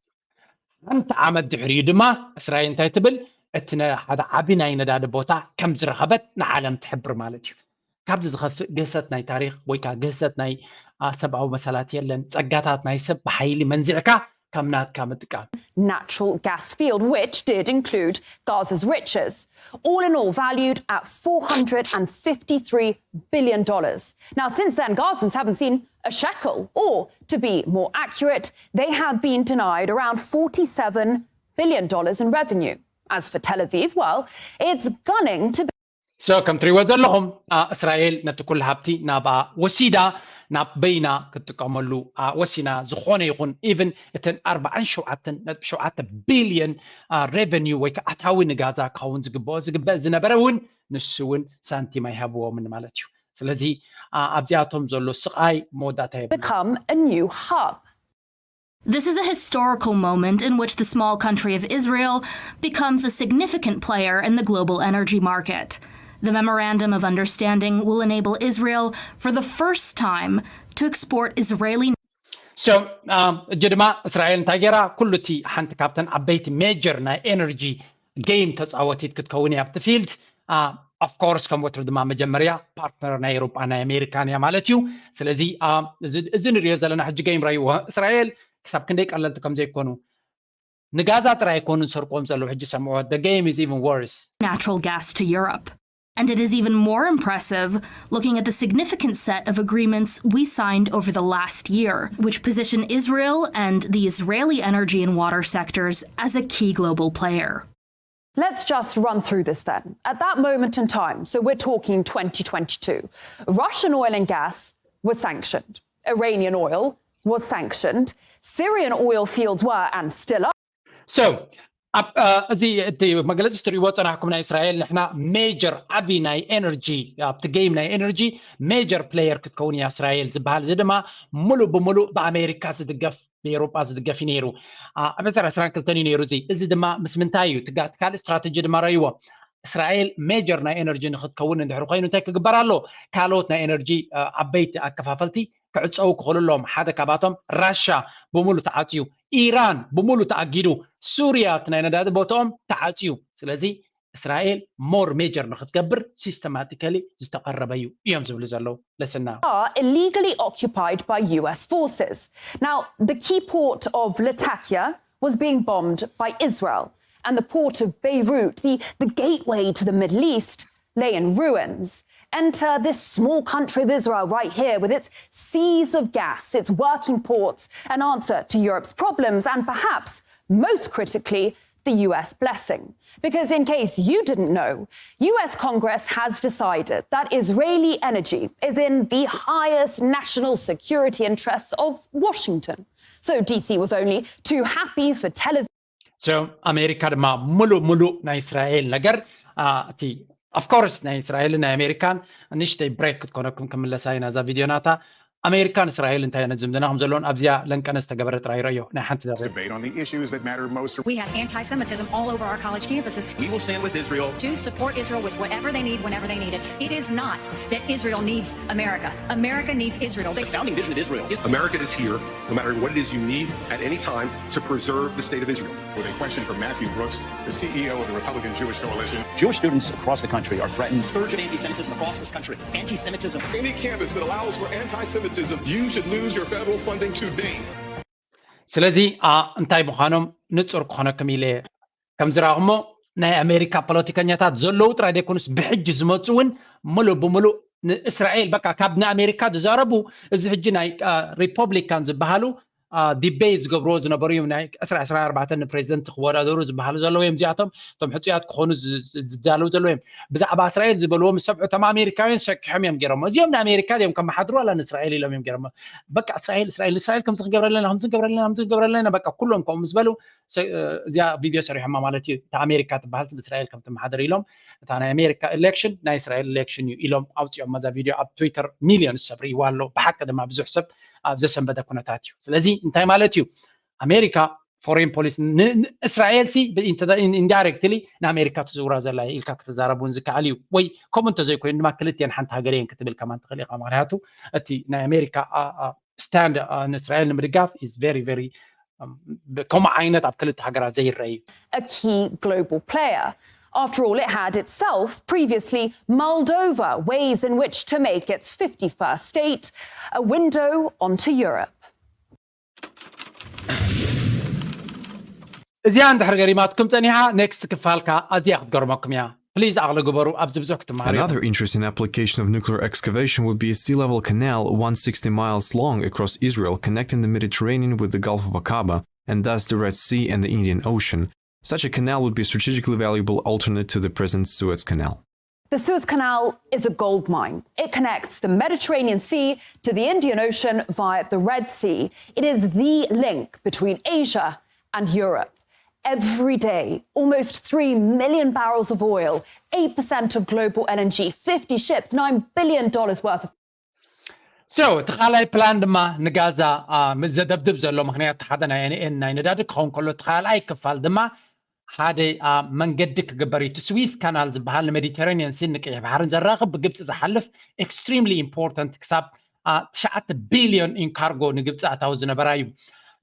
ሓንቲ ዓመት ድሕሪኡ ድማ እስራኤል እንታይ ትብል? እቲ ሓደ ዓቢ ናይ ነዳዲ ቦታ ከም ዝረኸበት ንዓለም ትሕብር ማለት እዩ። ካብዚ ዝኸፍእ ግህሰት ናይ ታሪክ ወይ ከዓ ግህሰት ናይ ሰብኣዊ መሰላት የለን። ጸጋታት ናይ ሰብ ብሓይሊ መንዚዕካ ከም ናትካ ምጥቃም። Natural gas field, which did include Gaza's richest, all in all valued at four hundred and fifty-three billion dollars. Now, since then, Gazans haven't seen a shekel, or to be more accurate, they have been denied around forty-seven billion dollars in revenue. As for Tel Aviv, well, it's gunning to be So ከም ትሪእዎ ዘለኹም እስራኤል ነቲ ኩሉ ሃብቲ ናብኣ ወሲዳ ናብ በይና ክትጥቀመሉ ወሲና። ዝኾነ ይኹን ኢቭን እተን ኣርባዓን ሸውዓተን ነጥቢ ሸውዓተ ቢልዮን ሬቨኒው ወይ ከዓ ኣታዊ ንጋዛ ክኸውን ዝግብኦ ዝግበእ ዝነበረ እውን ንሱ እውን ሳንቲም ኣይሃብዎምን ማለት እዩ። ስለዚ ኣብዚኣቶም ዘሎ ስቓይ መወዳእታ የብሉ። Become a new hub. This is a historical moment in which the small country of Israel becomes a significant player in the global energy market. The Memorandum of Understanding will enable Israel, for the first time, to export Israeli So እጂ ድማ እስራኤል እንታይ ገይራ? ኩሉ እቲ ሓንቲ ካብተን ዓበይቲ ሜጀር ናይ ኤነርጂ ጌም ተፃወቲት ክትከውን እያ ኣብቲ ፊልድ። Of course ከም ወትሩ ድማ መጀመርያ ፓርትነር ናይ ኤውሮጳ ናይ ኣሜሪካን እያ ማለት እዩ። ስለዚ እዚ ንሪኦ ዘለና ሕጂ ጌም ረይዎ እስራኤል ክሳብ ክንደይ ቀለልቲ ከም ዘይኮኑ ንጋዛ ጥራይ ኣይኮኑን ሰርቆም ዘለዉ። ሕጂ ሰምዖ the game is even worse. Natural gas to Europe. And it is even more impressive looking at the significant set of agreements we signed over the last year, which position Israel and the Israeli energy and water sectors as a key global player. Let's just run through this then. At that moment in time, so we're talking twenty twenty-two, Russian oil and gas was sanctioned, Iranian oil was sanctioned, Syrian oil fields were and still are. So ኣብ እዚ እቲ መግለፂ ትሪእዎ ፀናሕኩም ናይ እስራኤል ንሕና ሜጀር ዓብዪ ናይ ኤነርጂ ኣብቲ ጌም ናይ ኤነርጂ ሜጀር ፕሌየር ክትከውን እያ እስራኤል ዝበሃል እዚ ድማ ሙሉእ ብሙሉእ ብኣሜሪካ ዝድገፍ ብኤሮጳ ዝድገፍ እዩ ነይሩ። ኣብ ዕስራ ዕስራን ክልተን እዩ ነይሩ እዚ እዚ ድማ ምስ ምንታይ እዩ ትጋት ካልእ ስትራተጂ ድማ ረእይዎ እስራኤል ሜጀር ናይ ኤነርጂ ንክትከውን እንድሕር ኮይኑ እንታይ ክግበር ኣሎ? ካልኦት ናይ ኤነርጂ ዓበይቲ ኣከፋፈልቲ ክዕፀው ክኽእሉ ኣለዎም ሓደ ካብኣቶም ራሻ ብሙሉ ተዓፅዩ ኢራን ብሙሉ ተኣጊዱ ሱርያ እቲ ናይ ነዳዲ ቦታኦም ተዓፅዩ ስለዚ እስራኤል ሞር ሜጀር ንክትገብር ሲስተማቲካሊ ዝተቐረበ እዩ እዮም ዝብሉ ዘለዉ ለስና are illegally occupied by U S forces. Now, the key port of Latakia was being bombed by Israel, and the port of Beirut, the, the gateway to the Middle East, lay in ruins. Enter this small country of Israel right here with its seas of gas, its working ports, an answer to Europe's problems, and perhaps, most critically, the U S blessing. Because, in case you didn't know, U S Congress has decided that Israeli energy is in the highest national security interests of Washington. So D C was only too happy for Tel Aviv. So ኣሜሪካ ድማ ሙሉእ ሙሉእ ናይ እስራኤል ነገር እቲ ኦፍኮርስ ናይ እስራኤልን ናይ ኣሜሪካን ንእሽተይ ብሬክ ክትኮነኩም ክምለሳ ኢና እዛ ቪድዮ ናታ ኣሜሪካን እስራኤል እንታይ ዓይነት ዝምድና ከም ዘለዎን ኣብዚኣ ለንቀነ ዝተገበረ ጥራይ ረዮ ናይ ሓንቲ ደቂቕ debate on the issues that matter most. We have anti Semitism all over our college campuses. We will stand with Israel. To support Israel with whatever they need, whenever they need it. It is not that Israel needs America. America needs Israel. They The founding vision of Israel is America is here, no matter what it is you need at any time, to preserve the state of Israel. With a question from Matthew Brooks, the C E O of the Republican Jewish Coalition. Jewish students across the country are threatened. Surge of anti Semitism across this country. Anti Semitism. Any campus that allows for anti Semitism, you should lose your federal funding today. ስለዚ እንታይ ምዃኖም ንፁር ክኾነኩም ኢለ ከም ዝረኣኹሞ ናይ ኣሜሪካ ፖለቲከኛታት ዘለዉ ጥራይ ዘይኮኑስ ብሕጂ ዝመፁ እውን ሙሉእ ብሙሉእ ንእስራኤል በቃ ካብ ንኣሜሪካ ዝዛረቡ እዚ ሕጂ ናይ ሪፐብሊካን ዝበሃሉ ዲቤት ዝገብርዎ ዝነበሩ እዮም ናይ ዕስራ ዕስራ ኣርባዕተ ንፕሬዚደንት ክወዳደሩ ዝበሃሉ ዘለዉ እዮም እዚኣቶም እቶም ሕፁያት ክኾኑ ዝዳለዉ ዘለዉ እዮም ብዛዕባ እስራኤል ዝበልዎ ምስ ሰብዑ እቶም ኣሜሪካውያን ሰኪሖም እዮም ገይሮሞ እዚኦም ንኣሜሪካ እዮም ከመሓድሩ ዋላ ንእስራኤል ኢሎም እዮም ገይሮሞ በቃ እስራኤል እስራኤል ንእስራኤል ከምዚ ክንገብረለና ከምዚ ክንገብረለና ከምዚ ክንገብረለና በቃ ኩሎም ከምኡ ምስ በሉ እዚኣ ቪድዮ ሰሪሖማ ማለት እዩ እታ ኣሜሪካ ትበሃል ስብ እስራኤል ከም ትመሓደር ኢሎም እታ ናይ ኣሜሪካ ኤሌክሽን ናይ እስራኤል ኤሌክሽን እዩ ኢሎም ኣውፅኦም መዛ ቪድዮ ኣብ ትዊተር ሚልዮን ሰብ ርእይዋ ኣሎ ብሓቂ ድማ ብዙሕ ሰብ ኣብ ዘሰንበደ ኩነታት እዩ ስለዚ እንታይ ማለት እዩ ኣሜሪካ ፎሬን ፖሊሲ እስራኤል ሲ ኢንዳይሬክትሊ ንኣሜሪካ ትዝውራ ዘላ ኢልካ ክትዛረብ እውን ዝከኣል እዩ ወይ ከምኡ እንተዘይኮይኑ ድማ ክልቲኤን ሓንቲ ሃገር እየን ክትብል ከማን ትኽእል ኢኻ ምክንያቱ እቲ ናይ ኣሜሪካ ስታንድ ንእስራኤል ንምድጋፍ is very very ከምኡ ዓይነት ኣብ ክልተ ሃገራት ዘይረአ እዩ a key global player. After all, it had itself previously mulled over ways in which to make its fifty-first state a window onto Europe. እዚኣ እንድሕር ገሪማትኩም ጸኒሓ ኔክስት ክፋልካ ኣዝያ ክትገርመኩም እያ ፕሊዝ ኣቕሊ ግበሩ ኣብዚ ብዙሕ ክትመሃሩ Another interesting application of nuclear excavation would be a sea level canal one sixty miles long across Israel connecting the Mediterranean with the Gulf of Aqaba and thus the Red Sea and the Indian Ocean. Such a canal would be a strategically valuable alternate to the present Suez Canal. The Suez Canal is a gold mine. It connects the Mediterranean Sea to the Indian Ocean via the Red Sea. It is the link between Asia and Europe. Every day, almost three million barrels of oil, eight percent of global L N G, fifty ships, nine billion dollars worth of So እቲ ካልኣይ ፕላን ድማ ንጋዛ ምስ ዘደብድብ ዘሎ ምክንያት ሓደ ናይ ኤንኤን ናይ ነዳዲ ክኸውን ከሎ እቲ ካልኣይ ክፋል ድማ ሓደ መንገዲ ክግበር እዩ እቲ ስዊስ ካናል ዝበሃል ንሜዲተራኒያን ሲን ንቀይሕ ባሕርን ዘራኽብ ብግብፂ ዝሓልፍ extremely important ክሳብ ትሽዓተ ቢልዮን in cargo ንግብፂ ኣታዊ ዝነበራ እዩ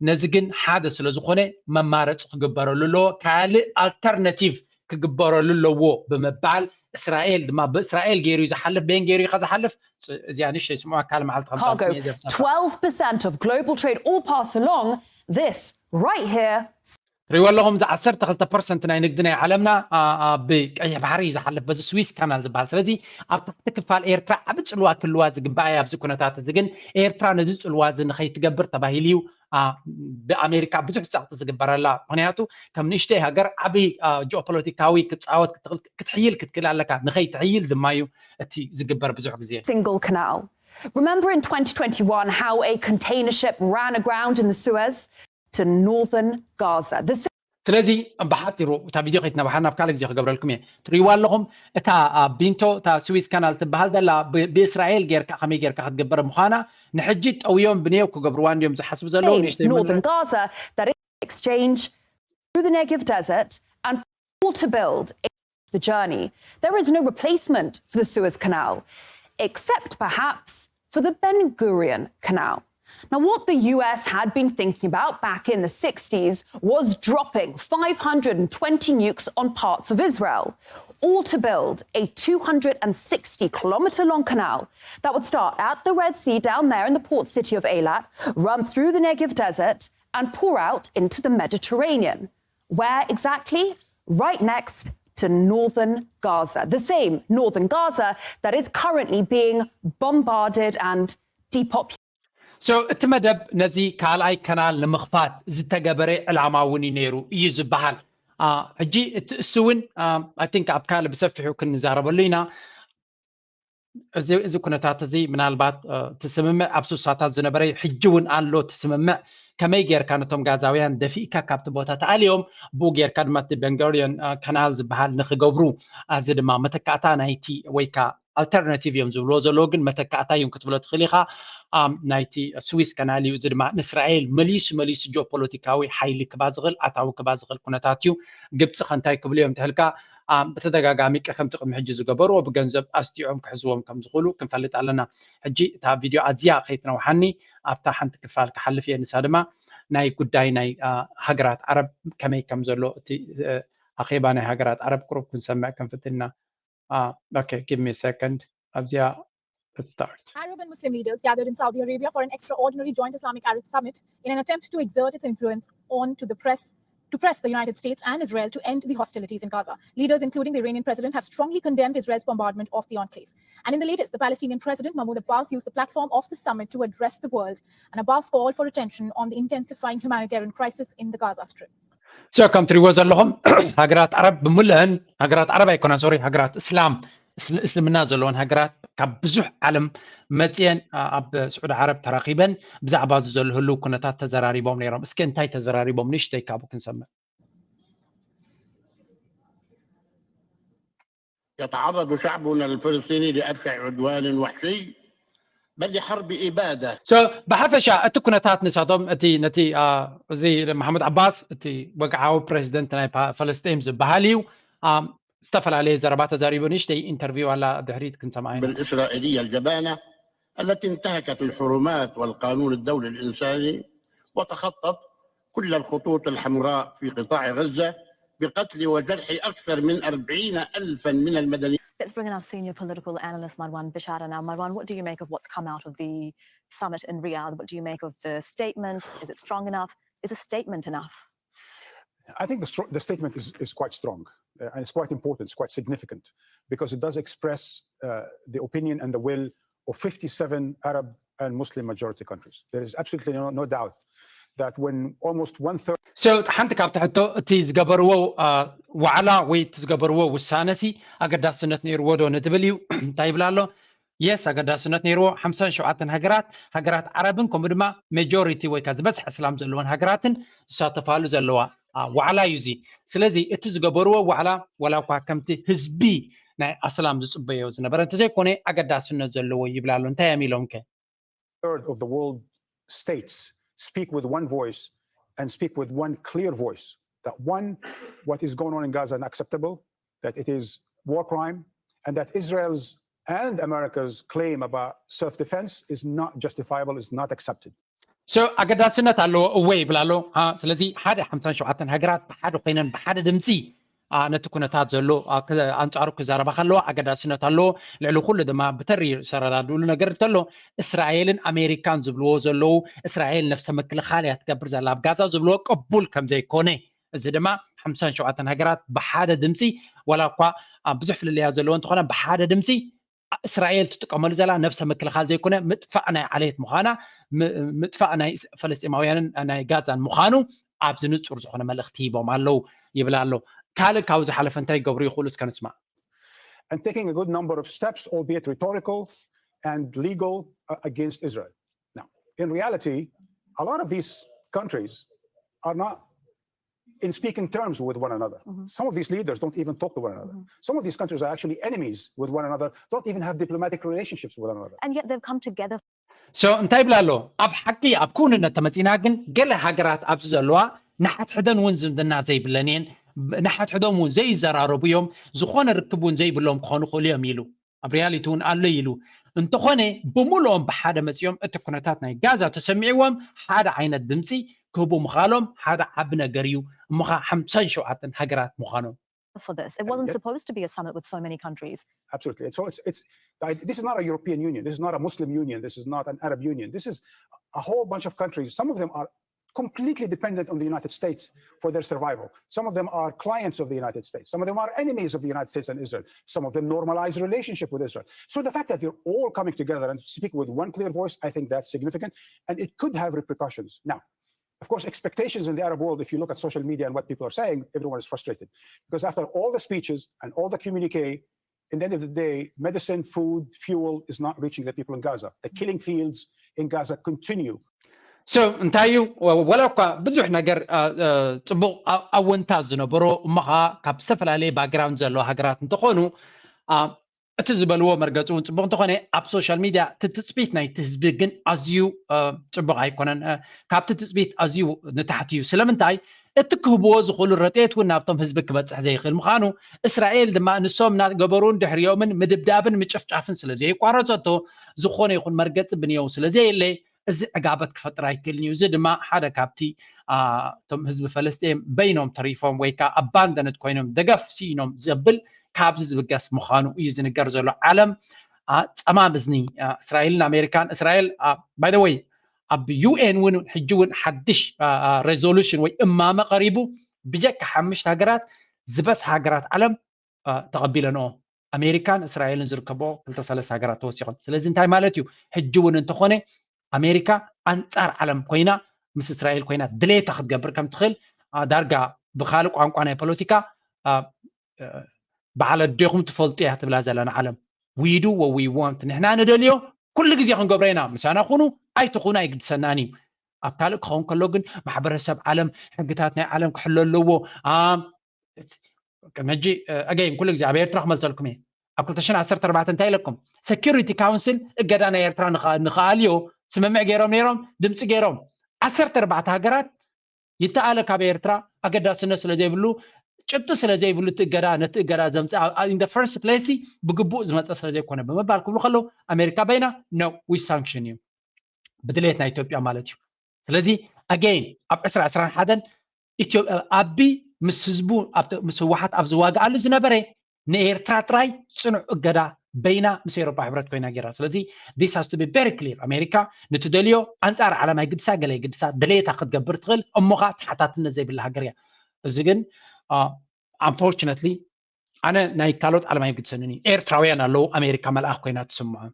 ነዚ ግን ሓደ ስለ ዝኾነ መማረፂ ክግበረሉ ኣለዎ ካልእ ኣልተርናቲቭ ክግበረሉ ኣለዎ ብምባል እስራኤል ድማ ብእስራኤል ገይሩ እዩ ዝሓልፍ በን ገይሩ ኢኻ ዝሓልፍ እዚኣ ንሽተይ ስምዑ ኣካል መዓልቲ cargo. Twelve percent of global trade all pass along this right here. ትሪእዎ ኣለኹም እዚ ዓሰርተ ክልተ ፐርሰንት ናይ ንግዲ ናይ ዓለምና ብቀይሕ ባሕሪ እዩ ዝሓልፍ በዚ ስዊስ ካናል ዝበሃል ስለዚ ኣብ ታሕቲ ክፋል ኤርትራ ዓቢ ጽልዋ ክልዋ ዝግባኣ እያ ኣብዚ ኩነታት እዚ ግን ኤርትራ ነዚ ጽልዋ እዚ ንኸይትገብር ተባሂሉ እዩ ብኣሜሪካ ብዙሕ ጸቕጢ ዝግበረላ ምክንያቱ ከም ንእሽተይ ሃገር ዓቢ ጂኦፖለቲካዊ ክትጻወት ክትሕይል ክትክእል ኣለካ ንኸይትሕይል ድማ እዩ እቲ ዝግበር ብዙሕ ግዜ single canal. Remember in twenty twenty-one how a container ship ran aground in the Suez to northern Gaza. The ስለዚ ብሓፂሩ እታ ቪድዮ ከይትነባሓ ናብ ካልእ ግዜ ክገብረልኩም እየ። ትርእይዋ ኣለኹም፣ እታ ቢንቶ፣ እታ ስዊዝ ካናል ትበሃል ዘላ ብእስራኤል ጌርካ ከመይ ጌርካ ክትግበር ምዃና ንሕጂ ጠውዮም ብንየው ክገብርዋ እንዲዮም ዝሓስቡ ዘለዉ። ንእሽተይ Northern Gaza that is exchange through the Negev desert and to build the journey. There is no replacement for the Suez Canal, except perhaps for the Ben Gurion Canal. Now, what the U S had been thinking about back in the sixties was dropping five hundred twenty nukes on parts of Israel, all to build a two hundred sixty kilometer long canal that would start at the Red Sea down there in the port city of Eilat, run through the Negev desert, and pour out into the Mediterranean. Where exactly? Right next to northern Gaza, the same northern Gaza that is currently being bombarded and depopulated. So እቲ መደብ ነዚ ካልኣይ ከናል ንምኽፋት ዝተገበረ ዕላማ እውን እዩ ነይሩ እዩ ዝበሃል። ሕጂ እቲ እሱ እውን I think ኣብ ካልእ ብሰፊሑ ክንዛረበሉ ኢና። እዚ ኩነታት እዚ ምናልባት እቲ ስምምዕ ኣብ ሱሳታት ዝነበረ ሕጂ እውን ኣሎ። እቲ ስምምዕ ከመይ ጌርካ ነቶም ጋዛውያን ደፊእካ ካብቲ ቦታ ተኣልዮም ብኡ ጌርካ ድማ እቲ ቤንጎሪዮን ከናል ዝበሃል ንክገብሩ፣ እዚ ድማ መተካእታ ናይቲ ወይ ከዓ ኣልተርናቲቭ እዮም ዝብልዎ ዘለዉ፣ ግን መተካእታ እዮም ክትብሎ ትኽእል ኢኻ። ናይቲ ስዊስ ከናል እዩ። እዚ ድማ ንእስራኤል መሊሱ መሊሱ ጂኦፖለቲካዊ ሓይሊ ክባ ዝኽእል፣ ኣታዊ ክባ ዝኽእል ኩነታት እዩ። ግብፂ ከ እንታይ ክብሉ እዮም ትሕልካ? ብተደጋጋሚ ከምቲ ቅድሚ ሕጂ ዝገበርዎ ብገንዘብ ኣስጢዖም ክሕዝዎም ከም ዝኽእሉ ክንፈልጥ ኣለና። ሕጂ እታ ቪድዮ ኣዝያ ከይትነውሓኒ ኣብታ ሓንቲ ክፋል ክሓልፍ እየ። ንሳ ድማ ናይ ጉዳይ ናይ ሃገራት ዓረብ ከመይ ከም ዘሎ እቲ ኣኼባ ናይ ሃገራት ዓረብ ቅሩብ ክንሰምዕ ክንፍትን ኢና። Okay, give me a second. ኣብዚኣ Let's start. Arab and Muslim leaders gathered in Saudi Arabia for an extraordinary joint Islamic Arab summit in an attempt to exert its influence on to the press to press the United States and Israel to end the hostilities in Gaza. Leaders, including the Iranian president, have strongly condemned Israel's bombardment of the enclave. And in the latest, the Palestinian president, Mahmoud Abbas, used the platform of the summit to address the world. And Abbas called for attention on the intensifying humanitarian crisis in the Gaza Strip. So ከም ትሪእዎ ዘለኹም ሃገራት ዓረብ ብምልአን፣ ሃገራት ዓረብ ኣይኮና፣ ሶሪ፣ ሃገራት እስላም፣ እስልምና ዘለዎን ሃገራት ካብ ብዙሕ ዓለም መፅየን ኣብ ስዑዲ ዓረብ ተራኺበን ብዛዕባ እዚ ዘሎ ህልው ኩነታት ተዘራሪቦም ነይሮም። እስኪ እንታይ ተዘራሪቦም ንእሽተይ ካብኡ ክንሰምዕ። يتعرض شعبنا الفلسطيني لأبشع عدوان وحشي بل لحرب إبادة. So ብሓፈሻ እቲ ኩነታት ንሳቶም እቲ ነቲ እዚ መሓሙድ ዓባስ እቲ ወግዓዊ ፕሬዚደንት ናይ ፈለስጢን ዝበሃል እዩ። ዝተፈላለየ ዘረባ ተዛሪቡ። ንእሽተይ ኢንተርቪው ኣላ ድሕሪት ክንሰምዓ ኢና። بالإسرائيلية الجبانة التي انتهكت الحرمات والقانون الدولي الإنساني وتخطت كل الخطوط الحمراء في قطاع غزة بقتل وجرح أكثر من أربعين ألفا من المدنيين. Let's bring in our senior political analyst, Marwan Bishara now. Marwan, what do you make of what's come out of the summit in Riyadh? What do you make of the statement? Is it strong enough? Is a statement enough? I think the, the statement is, is quite strong uh, and it's quite important, it's quite significant because it does express uh, the opinion and the will of fifty-seven Arab and Muslim majority countries. There is absolutely no, no doubt that when almost one third So ሓንቲ ካብቲ ሕቶ እቲ ዝገበርዎ ዋዕላ ወይ እቲ ዝገበርዎ ውሳነ ሲ ኣገዳስነት ነይርዎ ዶ ንትብል እዩ። እንታይ ይብል ኣሎ? የስ ኣገዳስነት ነይርዎ። ሓምሳን ሸውዓተን ሃገራት፣ ሃገራት ዓረብን ከምኡ ድማ ሜጆሪቲ ወይ ከዓ ዝበዝሐ እስላም ዘለወን ሃገራትን ዝሳተፋሉ ዘለዋ ዋዕላ እዩ እዚ። ስለዚ እቲ ዝገበርዎ ዋዕላ ዋላ እኳ ከምቲ ህዝቢ ናይ ኣስላም ዝፅበዮ ዝነበረ እንተዘይኮነ ኣገዳስነት ዘለዎ ይብል ኣሎ። እንታይ እዮም ኢሎም ከ? third of the world states speak with one voice and speak with one clear voice that one, what is going on in Gaza is unacceptable, that it is war crime, and that Israel's and America's claim about self-defense is not justifiable, is not accepted. So ኣገዳስነት ኣለዎ እወ ይብል ኣሎ። ስለዚ ሓደ ሓምሳን ሸውዓተን ሃገራት ብሓደ ኮይነን ብሓደ ድምፂ ነቲ ኩነታት ዘሎ ኣንፃሩ ክዛረባ ከለዋ ኣገዳስነት ኣለዎ። ልዕሊ ኩሉ ድማ ብተሪር ዝተረዳድእሉ ነገር እንተሎ እስራኤልን ኣሜሪካን ዝብልዎ ዘለዉ እስራኤል ነፍሰ ምክልኻል እያ ትገብር ዘላ ኣብ ጋዛ ዝብልዎ ቅቡል ከም ዘይኮነ፣ እዚ ድማ ሓምሳን ሸውዓተን ሃገራት ብሓደ ድምፂ ዋላ እኳ ብዙሕ ፍልልያ ዘለዎ እንተኾነ ብሓደ ድምፂ እስራኤል ትጥቀመሉ ዘላ ነብሰ ምክልኻል ዘይኮነ ምጥፋእ ናይ ዓሌት ምዃና ምጥፋእ ናይ ፈለስጢማውያንን ናይ ጋዛን ምዃኑ ኣብዚ ንጹር ዝኾነ መልእኽቲ ሂቦም ኣለዉ ይብል ኣሎ። ካልእ ካብኡ ዝሓለፈ እንታይ ይገብሩ ይኽእሉ እስከ ንስማዕ። And taking a good number of steps, albeit rhetorical and legal, uh, against Israel. Now, in reality, a lot of these countries are not in speaking terms with one another. Some of these leaders don't even talk to one another. Some of these countries are actually enemies with one another, don't even have diplomatic relationships with one another. And yet they've come together. So እንታይ ይብላ ኣሎ? ኣብ ሓቂ ኣብ ክውንነት ተመፂና ግን ገለ ሃገራት ኣብዚ ዘለዋ ንሓድሕደን እውን ዝምድና ዘይብለን እየን። ንሓድሕዶም እውን ዘይዘራረቡ እዮም። ዝኾነ ርክብ እውን ዘይብሎም ክኾኑ ይኽእሉ እዮም ኢሉ። ኣብ ሪያሊቲ እውን ኣሎ ኢሉ። እንተኾነ ብምልኦም ብሓደ መፂኦም እቲ ኩነታት ናይ ጋዛ ተሰሚዕዎም ሓደ ዓይነት ድምፂ ክህቡ ምኻሎም ሓደ ዓቢ ነገር እዩ። እሞ ኸዓ ሓምሳን ሸውዓተን ሃገራት ምዃኖም For this. It wasn't supposed to be a summit with so many countries. Absolutely. So it's it's I, this is not a European Union. This is not a Muslim Union. This is not an Arab Union. This is a whole bunch of countries. Some of them are completely dependent on the United States for their survival. Some of them are clients of the United States. Some of them are enemies of the United States and Israel. Some of them normalize relationship with Israel. So the fact that they're all coming together and speak with one clear voice, I think that's significant, and it could have repercussions. Now, of course, expectations in the Arab world, if you look at social media and what people are saying, everyone is frustrated. Because after all the speeches and all the communique, in the end of the day, medicine, food, fuel is not reaching the people in Gaza. The killing fields in Gaza continue. So እንታይ እዩ? ወላ እኳ ብዙሕ ነገር ጽቡቕ ኣወንታ ዝነበሮ እሞ ኸዓ ካብ ዝተፈላለየ ባክግራውንድ ዘለዎ ሃገራት እንተኾኑ እቲ ዝበልዎ መርገፂ እውን ፅቡቅ እንተኾነ ኣብ ሶሻል ሚድያ እቲ ትፅቢት ናይቲ ህዝቢ ግን ኣዝዩ ፅቡቅ ኣይኮነን። ካብቲ ትፅቢት ኣዝዩ ንታሕቲ እዩ። ስለምንታይ? እቲ ክህብዎ ዝኽእሉ ረድኤት እውን ናብቶም ህዝቢ ክበፅሕ ዘይኽእል ምዃኑ፣ እስራኤል ድማ ንሶም እናገበሩን ድሕሪኦምን ምድብዳብን ምጭፍጫፍን ስለ ዘየቋረፀቶ ዝኾነ ይኹን መርገፂ ብንየው ስለ ዘየለ እዚ ዕጋበት ክፈጥር ኣይክእልን እዩ። እዚ ድማ ሓደ ካብቲ እቶም ህዝቢ ፈለስጢን በይኖም ተሪፎም ወይ ከዓ ኣባንደነት ኮይኖም ደገፍ ስኢኖም ዘብል ካብዚ ዝብገስ ምዃኑ እዩ ዝንገር ዘሎ። ዓለም ፀማም እዝኒ እስራኤልን ኣሜሪካን። እስራኤል ባይ ወይ ኣብ ዩ ኤን እውን ሕጂ እውን ሓድሽ ሬዞሉሽን ወይ እማመ ቀሪቡ ብጀካ ሓሙሽተ ሃገራት ዝበዝሓ ሃገራት ዓለም ተቐቢለንኦ። ኣሜሪካን እስራኤልን ዝርከቦ ክልተ ሰለስተ ሃገራት ተወሲኾም። ስለዚ እንታይ ማለት እዩ? ሕጂ እውን እንተኾነ ኣሜሪካ ኣንፃር ዓለም ኮይና ምስ እስራኤል ኮይና ድሌታ ክትገብር ከም ትኽእል ዳርጋ ብካልእ ቋንቋ ናይ ፖለቲካ በዓል ኣዴኹም ትፈልጡ እያ ትብላ ዘላ ንዓለም። We do what we want። ንሕና ንደልዮ ኩሉ ግዜ ክንገብሮ ኢና። ምሳና ኩኑ ኣይትኹኑ ኣይግድሰናን እዩ። ኣብ ካልእ ክኸውን ከሎ ግን ማሕበረሰብ ዓለም ሕግታት ናይ ዓለም ክሕሎ ኣለዎ። ሕጂ ኣገይን ኩሉ ግዜ ኣብ ኤርትራ ክመልሰልኩም እየ። ኣብ ክልተ ሽሕን ዓሰርተ ኣርባዕተን እንታይ ኢለኩም? ሴኪሪቲ ካውንስል እገዳ ናይ ኤርትራ ንኸኣልዮ ስምምዕ ገይሮም ነይሮም፣ ድምፂ ገይሮም። ዓሰርተ ኣርባዕተ ሃገራት ይተኣለ ካብ ኤርትራ ኣገዳስነት ስለ ዘይብሉ ጭብጢ ስለ ዘይብሉ እቲ እገዳ ነቲ እገዳ ዘምፅእ in the first place ብግቡእ ዝመፀ ስለ ዘይኮነ ብምባል ክብሉ ከለዉ ኣሜሪካ በይና no we sanction እዩ ብድሌት ናይ ኢትዮጵያ ማለት እዩ። ስለዚ ኣገይን ኣብ ዕስራ ዕስራን ሓደን ኣቢ ምስ ህዝቡ ምስ ህወሓት ኣብ ዝዋግኣሉ ዝነበረ ንኤርትራ ጥራይ ፅኑዕ እገዳ በይና ምስ ኤሮፓ ሕብረት ኮይና ገይራ። ስለዚ this has to be very clear። ኣሜሪካ ንትደልዮ ኣንፃር ዓለም ኣይግድሳ ገለ ኣይግድሳ ድሌታ ክትገብር ትኽእል እሞኻ ተሓታትነት ዘይብላ ሃገር እያ። እዚ ግን unfortunately ኣነ ናይ ካልኦት ዓለም ኣይግድሰንን እዩ። ኤርትራውያን ኣለዉ ኣሜሪካ መልኣኽ ኮይና ትስምዖም።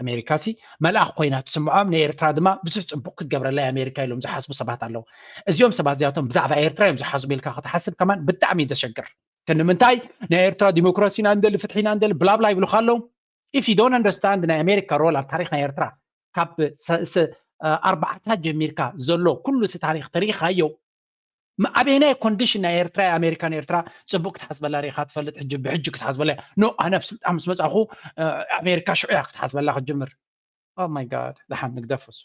ኣሜሪካ ሲ መልኣኽ ኮይና ትስምዖም፣ ንኤርትራ ድማ ብዙሕ ፅቡቅ ክትገብረላ ኣሜሪካ ኢሎም ዝሓስቡ ሰባት ኣለዉ። እዚኦም ሰባት እዚኣቶም ብዛዕባ ኤርትራ እዮም ዝሓስቡ ኢልካ ክትሓስብ ከማን ብጣዕሚ እዩ ዘሸግር። ክንምንታይ ናይ ኤርትራ ዲሞክራሲ ኢና እንደሊ ፍትሒ ኢና እንደሊ ብላብላ ይብሉካ ኣለዉ። If you don't understand ናይ ኣሜሪካ ሮል ኣብ ታሪክ ናይ ኤርትራ ካብ ኣርባዕታ ጀሚርካ ዘሎ ኩሉ እቲ ታሪክ ተሪኢካዮ ኣበየናይ ኮንዲሽን ናይ ኤርትራ ኣሜሪካ ንኤርትራ ፅቡቅ ክትሓስበላ ሪኢካ ትፈልጥ? ሕጂ ብሕጂ ክትሓስበላ no ኣነ ኣብ ስልጣን ምስ መፃኹ ኣሜሪካ ሽዑ እያ ክትሓስበላ ክትጅምር። Oh my God። ደሓን ንግደፎ እሱ።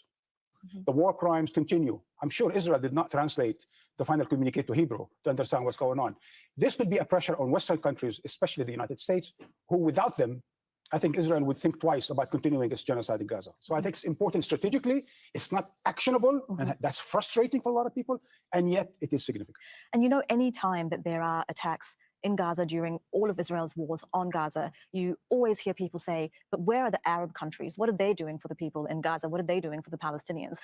The war crimes continue. I'm sure Israel did not translate the final communique to Hebrew to understand what's going on. This could be a pressure on Western countries, especially the United States, who without them I think Israel would think twice about continuing its genocide in Gaza. So I think it's important strategically. It's not actionable, mm-hmm. and that's frustrating for a lot of people, and yet it is significant. And you know, any time that there are attacks in Gaza during all of Israel's wars on Gaza, you always hear people say, but where are the Arab countries? What are they doing for the people in Gaza? What are they doing for the Palestinians?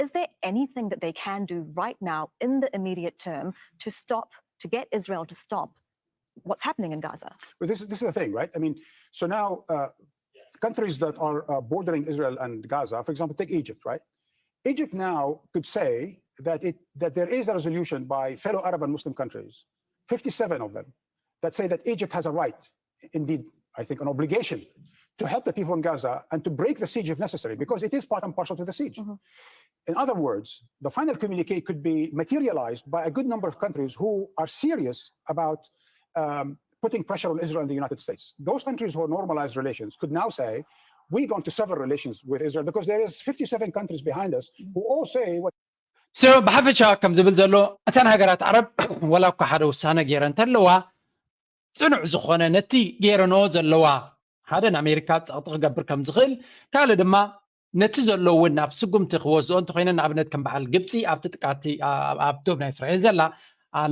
Is there anything that they can do right now in the immediate term to stop, to get Israel to stop what's happening in Gaza? But this, this is the thing, right? I mean, so now uh, countries that are uh, bordering Israel and Gaza, for example, take Egypt, right? Egypt now could say that it that there is a resolution by fellow Arab and Muslim countries, fifty-seven of them, that say that Egypt has a right, indeed, I think, an obligation to help the people in Gaza and to break the siege if necessary, because it is part and parcel to the siege. Mm-hmm. In other words, the final communique could be materialized by a good number of countries who are serious about um, putting pressure on Israel and the United States. Those countries who have normalized relations could now say, we're going to sever relations with Israel because there is fifty-seven countries behind us who all say what So ብሓፈሻ ከም ዝብል ዘሎ እተን ሃገራት ዓረብ ወላ እኳ ሓደ ውሳነ ገይረ እንተለዋ ጽኑዕ ዝኾነ ነቲ ገይረኖ ዘለዋ ሓደ ንኣሜሪካ ጸቕጢ ክገብር ከም ዝኽእል ካልእ ድማ ነቲ ዘሎ እውን ናብ ስጉምቲ ክወስድኦ እንተኮይነ ንኣብነት ከም በዓል ግብፂ ኣብቲ ጥቃቲ ኣብ ዶብ ናይ እስራኤል ዘላ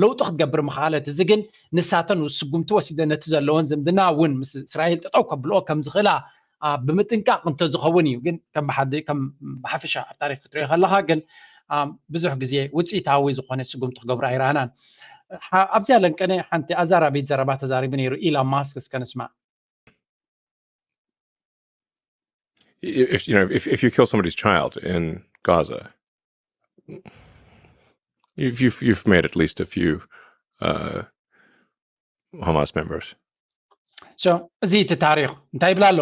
ለውጢ ክትገብር ምኽኣለት። እዚ ግን ንሳተን ስጉምቲ ወሲደ ነቲ ዘለወን ዝምድና እውን ምስ እስራኤል ጠጠው ከብልኦ ከም ዝኽእላ ብምጥንቃቕ እንተዝኸውን እዩ። ግን ከም ብሓፊሻ ኣብ ታሪክ ክትሪኦ ከለካ ግን ብዙሕ ግዜ ውፅኢታዊ ዝኾነ ስጉምቲ ክገብሩ ኣይረኣናን። ኣብዚኣ ለንቀነ ሓንቲ ኣዛራቢት ዘረባ ተዛሪቡ ነይሩ ኢላን ማስክ። እስከ ንስማዕ። If you know, if, if you kill somebody's child in Gaza, you've you've, you've made at least a few uh, Hamas members. So እዚ እቲ ታሪኽ እንታይ ይብላ ኣሎ?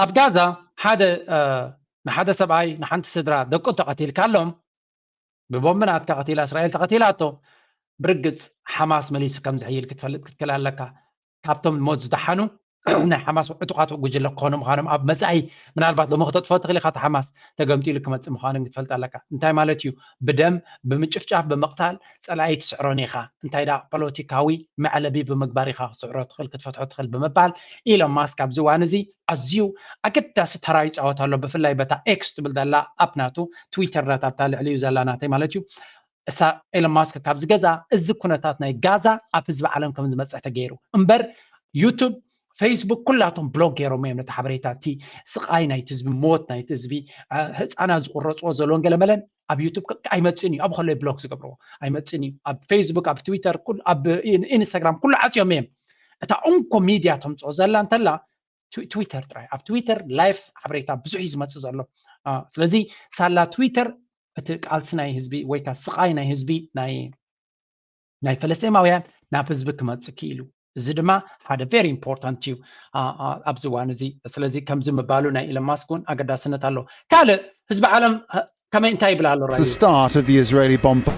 ኣብ ጋዛ ሓደ ንሓደ ሰብኣይ ንሓንቲ ስድራ ደቁ ተቐቲልካሎም ብቦምብ ናትካ ቀቲላ እስራኤል ተቐቲላቶ። ብርግፅ ሓማስ መሊሱ ከም ዝሕይል ክትፈልጥ ክትክእል ኣለካ። ካብቶም ሞት ዝደሓኑ ናይ ሓማስ ዕጡቓት ጉጅለ ክኾኑ ምዃኖም ኣብ መጻኢ ምናልባት ሎሚ ክተጥፎ ትኽእል ኢኻ። እቲ ሓማስ ተገምጢሉ ክመፅእ ምዃኑ ክትፈልጥ ኣለካ። እንታይ ማለት እዩ? ብደም ብምጭፍጫፍ ብምቕታል ፀላኢ ትስዕሮን ኢኻ። እንታይ ደኣ ፖለቲካዊ መዕለቢ ብምግባር ኢኻ ክትስዕሮ ትኽእል ክትፈትሖ ትኽእል ብምባል ኢሎን ማስክ ኣብዚ እዋን እዚ ኣዝዩ ኣገዳሲ ተራ ይፃወት ኣሎ። ብፍላይ በታ ኤክስ ትብል ዘላ ኣፕ ናቱ ትዊተር ናታ ኣብታ ልዕሊኡ ዘላ ናተይ ማለት እዩ እሳ ኤሎን ማስክ ካብ ዝገዛ እዚ ኩነታት ናይ ጋዛ ኣብ ህዝቢ ዓለም ከም ዝመፅእ ተገይሩ እምበር ዩቱብ ፌስቡክ ኩላቶም ብሎክ ገይሮም እዮም ነቲ ሓበሬታ እቲ ስቃይ ናይቲ ህዝቢ ሞት ናይቲ ህዝቢ ህፃናት ዝቁረፅዎ ዘለውን ገለመለን ኣብ ዩቱብ ኣይመፅእን እዩ ኣብ ከሎ ብሎክ ዝገብርዎ ኣይመፅእን እዩ ኣብ ፌስቡክ ኣብ ትዊተር ኣብ ኢንስታግራም ኩሉ ዓፅዮም እዮም እታ እንኮ ሚድያ ተምፅኦ ዘላ እንተላ ትዊተር ጥራይ ኣብ ትዊተር ላይፍ ሓበሬታ ብዙሕ እዩ ዝመፅእ ዘሎ ስለዚ ሳላ ትዊተር እቲ ቃልሲ ናይ ህዝቢ ወይ ከዓ ስቃይ ናይ ህዝቢ ናይ ናይ ፈለስጤማውያን ናብ ህዝቢ ክመፅእ ክኢሉ እዚ ድማ ሓደ very important እዩ ኣብዚ እዋን እዚ ስለዚ ከምዚ ምባሉ ናይ ኢሎን ማስክ እውን ኣገዳስነት ኣሎ ካልእ ህዝቢ ዓለም ከመይ እንታይ ይብል ኣሎ The start of the Israeli bomb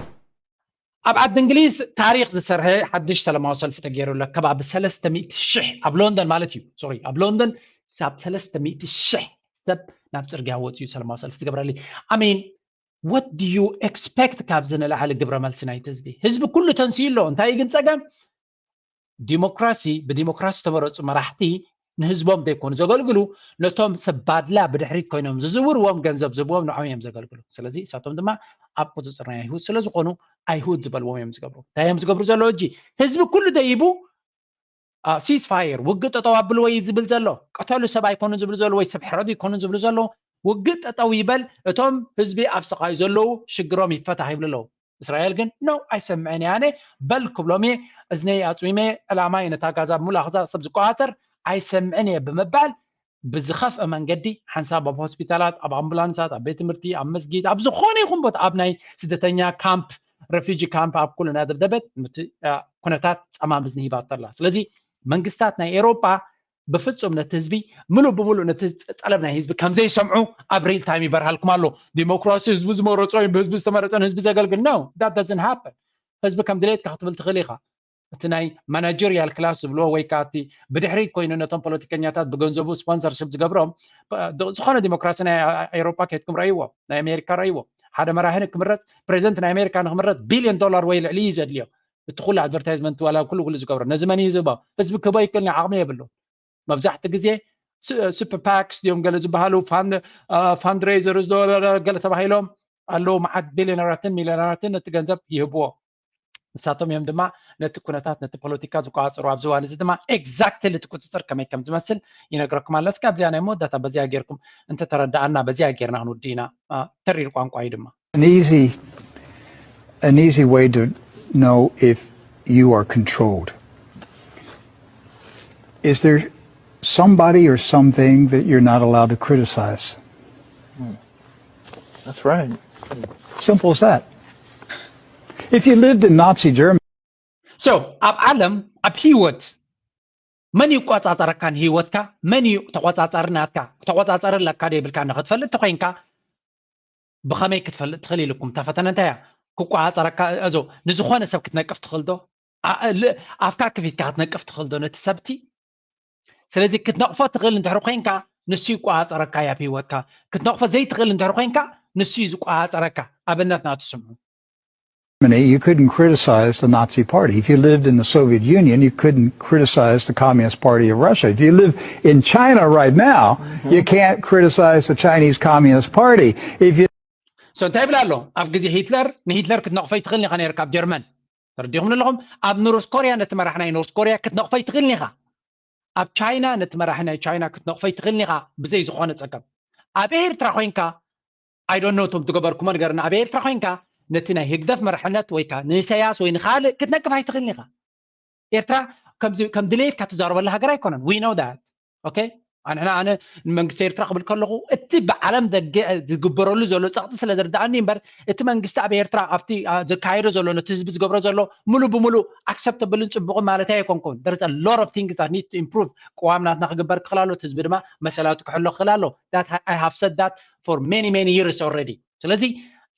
ኣብ ዓዲ እንግሊዝ ታሪክ ዝሰርሐ ሓድሽ ሰላማዊ ሰልፊ ተገይሩ ኣሎ ከባቢ ሰለስተ ሚእቲ ሽሕ ኣብ ሎንደን ማለት እዩ ሶሪ ኣብ ሎንደን ሳብ ሰለስተ ሚእቲ ሽሕ ሰብ ናብ ፅርግያ ወፅዩ ሰላማዊ ሰልፊ ዝገብረሉ ኣሜን what do you expect ካብዚ ንላዕሊ ግብረ መልሲ ናይቲ ህዝቢ ህዝቢ ኩሉ ተንስዩ ኣሎ እንታይ ግን ፀገም ዲሞክራሲ ብዲሞክራሲ ዝተመረፁ መራሕቲ ንህዝቦም ዘይኮኑ ዘገልግሉ ነቶም ሰብ ባድላ ብድሕሪት ኮይኖም ዝዝውርዎም ገንዘብ ዝህብዎም ንዖም እዮም ዘገልግሉ ስለዚ እሳቶም ድማ ኣብ ቁፅፅር ናይ ኣይሁድ ስለዝኮኑ ኣይሁድ ዝበልዎም እዮም ዝገብሩ እንታይ እዮም ዝገብሩ ዘለዉ እጂ ህዝቢ ኩሉ ደይቡ ሲስፋየር ውግእ ጠጠው ኣብልዎ እዩ ዝብል ዘሎ ቀተሉ ሰብ ኣይኮኑን ዝብሉ ዘለዉ ወይ ሰብ ሕረዱ ኣይኮኑን ዝብሉ ዘለዉ ውግእ ጠጠው ይበል እቶም ህዝቢ ኣብ ስቃይ ዘለዉ ሽግሮም ይፈታሕ ይብሉ ኣለዉ እስራኤል ግን ነው ኣይሰምዕን እየ ኣነ በል ክብሎም እየ እዝነይ ኣፅሚመ ዕላማ እየ ነታ ጋዛ ሙላ ክዛ ሰብ ዝቆፃፀር ኣይሰምዕን እየ ብምባል ብዝኸፍአ መንገዲ ሓንሳብ ኣብ ሆስፒታላት ኣብ ኣምቡላንሳት ኣብ ቤት ትምህርቲ ኣብ መስጊድ ኣብ ዝኾነ ይኹን ቦታ ኣብ ናይ ስደተኛ ካምፕ ረፊጂ ካምፕ ኣብ ኩሉ እናደብደበት ኩነታት ፀማም እዝኒ ሂባቶ ኣላ ስለዚ መንግስታት ናይ ኤሮጳ ብፍፁም ነቲ ህዝቢ ምሉእ ብምሉእ ነቲ ጠለብ ናይ ህዝቢ ከም ዘይሰምዑ ኣብ ሪል ታይም ይበርሃልኩም ኣሎ ዲሞክራሲ ህዝቢ ዝመረፆ እዩ ብህዝቢ ዝተመረፀን ህዝቢ ዘገልግል ነው that doesn't happen ህዝቢ ከም ድሌትካ ክትብል ትኽእል ኢኻ እቲ ናይ ማናጀሪያል ክላስ ዝብልዎ ወይ ከዓ እቲ ብድሕሪት ኮይኑ ነቶም ፖለቲከኛታት ብገንዘቡ ስፖንሰርሽፕ ዝገብሮም ዝኾነ ዲሞክራሲ ናይ ኤሮፓ ከድኩም ረእይዎ ናይ ኣሜሪካ ረእይዎ ሓደ መራሒ ክምረፅ ፕሬዚደንት ናይ ኣሜሪካ ንክምረፅ ቢልዮን ዶላር ወይ ልዕሊ እዩ ዘድልዮ እቲ ኩሉ ኣድቨርታይዝመንት ዋላ ኩሉ ኩሉ ዝገብሮ ነዚ መን እዩ ዝህቦ ህዝቢ ክህቦ ይክእል ዓቕሚ የብሉ መብዛሕቲ ግዜ ሱፐር ፓክስ ድዮም ገለ ዝበሃሉ ፋንድሬዘርስ ገለ ተባሂሎም ኣለዉ መዓት ቢልዮነራትን ሚልዮነራትን ነቲ ገንዘብ ይህብዎ ንሳቶም እዮም ድማ ነቲ ኩነታት ነቲ ፖለቲካ ዝቆፃፀሩ ኣብዚ እዋን እዚ ድማ ኤግዛክትሊ እቲ ቁፅፅር ከመይ ከም ዝመስል ይነግረኩም ኣሎ እስኪ ኣብዚኣ ናይ መወዳእታ በዚኣ ጌርኩም እንተተረዳኣና በዚኣ ጌርና ክንውዲ ኢና ተሪር ቋንቋ እዩ ድማ An easy, an easy way to know if you are controlled. Is there somebody or something that you're not allowed to criticize? That's right. Simple as that. If you lived in Nazi Germany, so ኣብ ዓለም ኣብ ህይወት መን ይቆፃፀረካ ንህይወትካ መን እዩ ተቆፃፃሪ ናትካ ተቆፃፀሪ ኣለካ ዶ ይብልካ ንክትፈልጥ ተኮይንካ ብኸመይ ክትፈልጥ ትኽእል ኢልኩም? እታ ፈተነ እንታይ እያ? ክቆፃፀረካ እዞ ንዝኾነ ሰብ ክትነቅፍ ትኽእል ዶ? ኣፍካ ክፊትካ ክትነቅፍ ትኽእል ዶ ነቲ ሰብቲ? ስለዚ ክትነቕፎ ትኽእል እንድሕር ኮይንካ ንሱ ይቆፃፀረካ እያ ኣብ ህይወትካ። ክትነቕፎ ዘይትኽእል እንድሕር ኮይንካ ንሱ እዩ ዝቆፃፀረካ። ኣብነት ናቱ ስምዑ። You couldn't criticize the Nazi Party. If you lived in the Soviet Union, you couldn't criticize the Communist Party of Russia. If you live in China right now, you can't criticize the Chinese Communist Party. If you so እንታይ ይብል ኣሎ? ኣብ ግዜ ሂትለር ንሂትለር ክትነቕፎ ይትኽእል ኢኻ ነርካ ኣብ ጀርመን። ተረዲኹም ኣለኹም? ኣብ ኖርስ ኮርያ ነቲ መራሕ ናይ ኖርስ ኮርያ ክትነቕፎ ይትኽእል ኢኻ። ኣብ ቻይና ነቲ መራሕ ናይ ቻይና ክትነቕፎ ይትኽእል ኢኻ ብዘይ ዝኾነ ጸገም። ኣብ ኤርትራ ኮይንካ I don't know እቶም ትገበርኩሞ ነገርና ኣብ ኤርትራ ኮይንካ ነቲ ናይ ህግደፍ መራሕነት ወይ ከዓ ንኢሳያስ ወይ ንኻልእ ክትነቅፍ ኣይትኽእልን ኢኻ። ኤርትራ ከምዚ ከም ድሌትካ ትዛረበላ ሃገር ኣይኮነን። We know that. Okay? ኣንሕና ኣነ ንመንግስቲ ኤርትራ ክብል ከለኹ እቲ ብዓለም ደገ ዝግበረሉ ዘሎ ጸቕጢ ስለ ዝርድኣኒ እምበር እቲ መንግስቲ ኣብ ኤርትራ ኣብቲ ዘካየዶ ዘሎ ነቲ ህዝቢ ዝገብሮ ዘሎ ሙሉ ብሙሉ ኣክሰፕተብልን ጽቡቕን ማለት ኣይኮንኩን። There's a lot of things that need to improve። ቅዋም ናትና ክግበር ክኽእል ኣሎ፣ እቲ ህዝቢ ድማ መሰላቱ ክሕሎ ክኽእል ኣሎ። That I have said that for many many years already። ስለዚ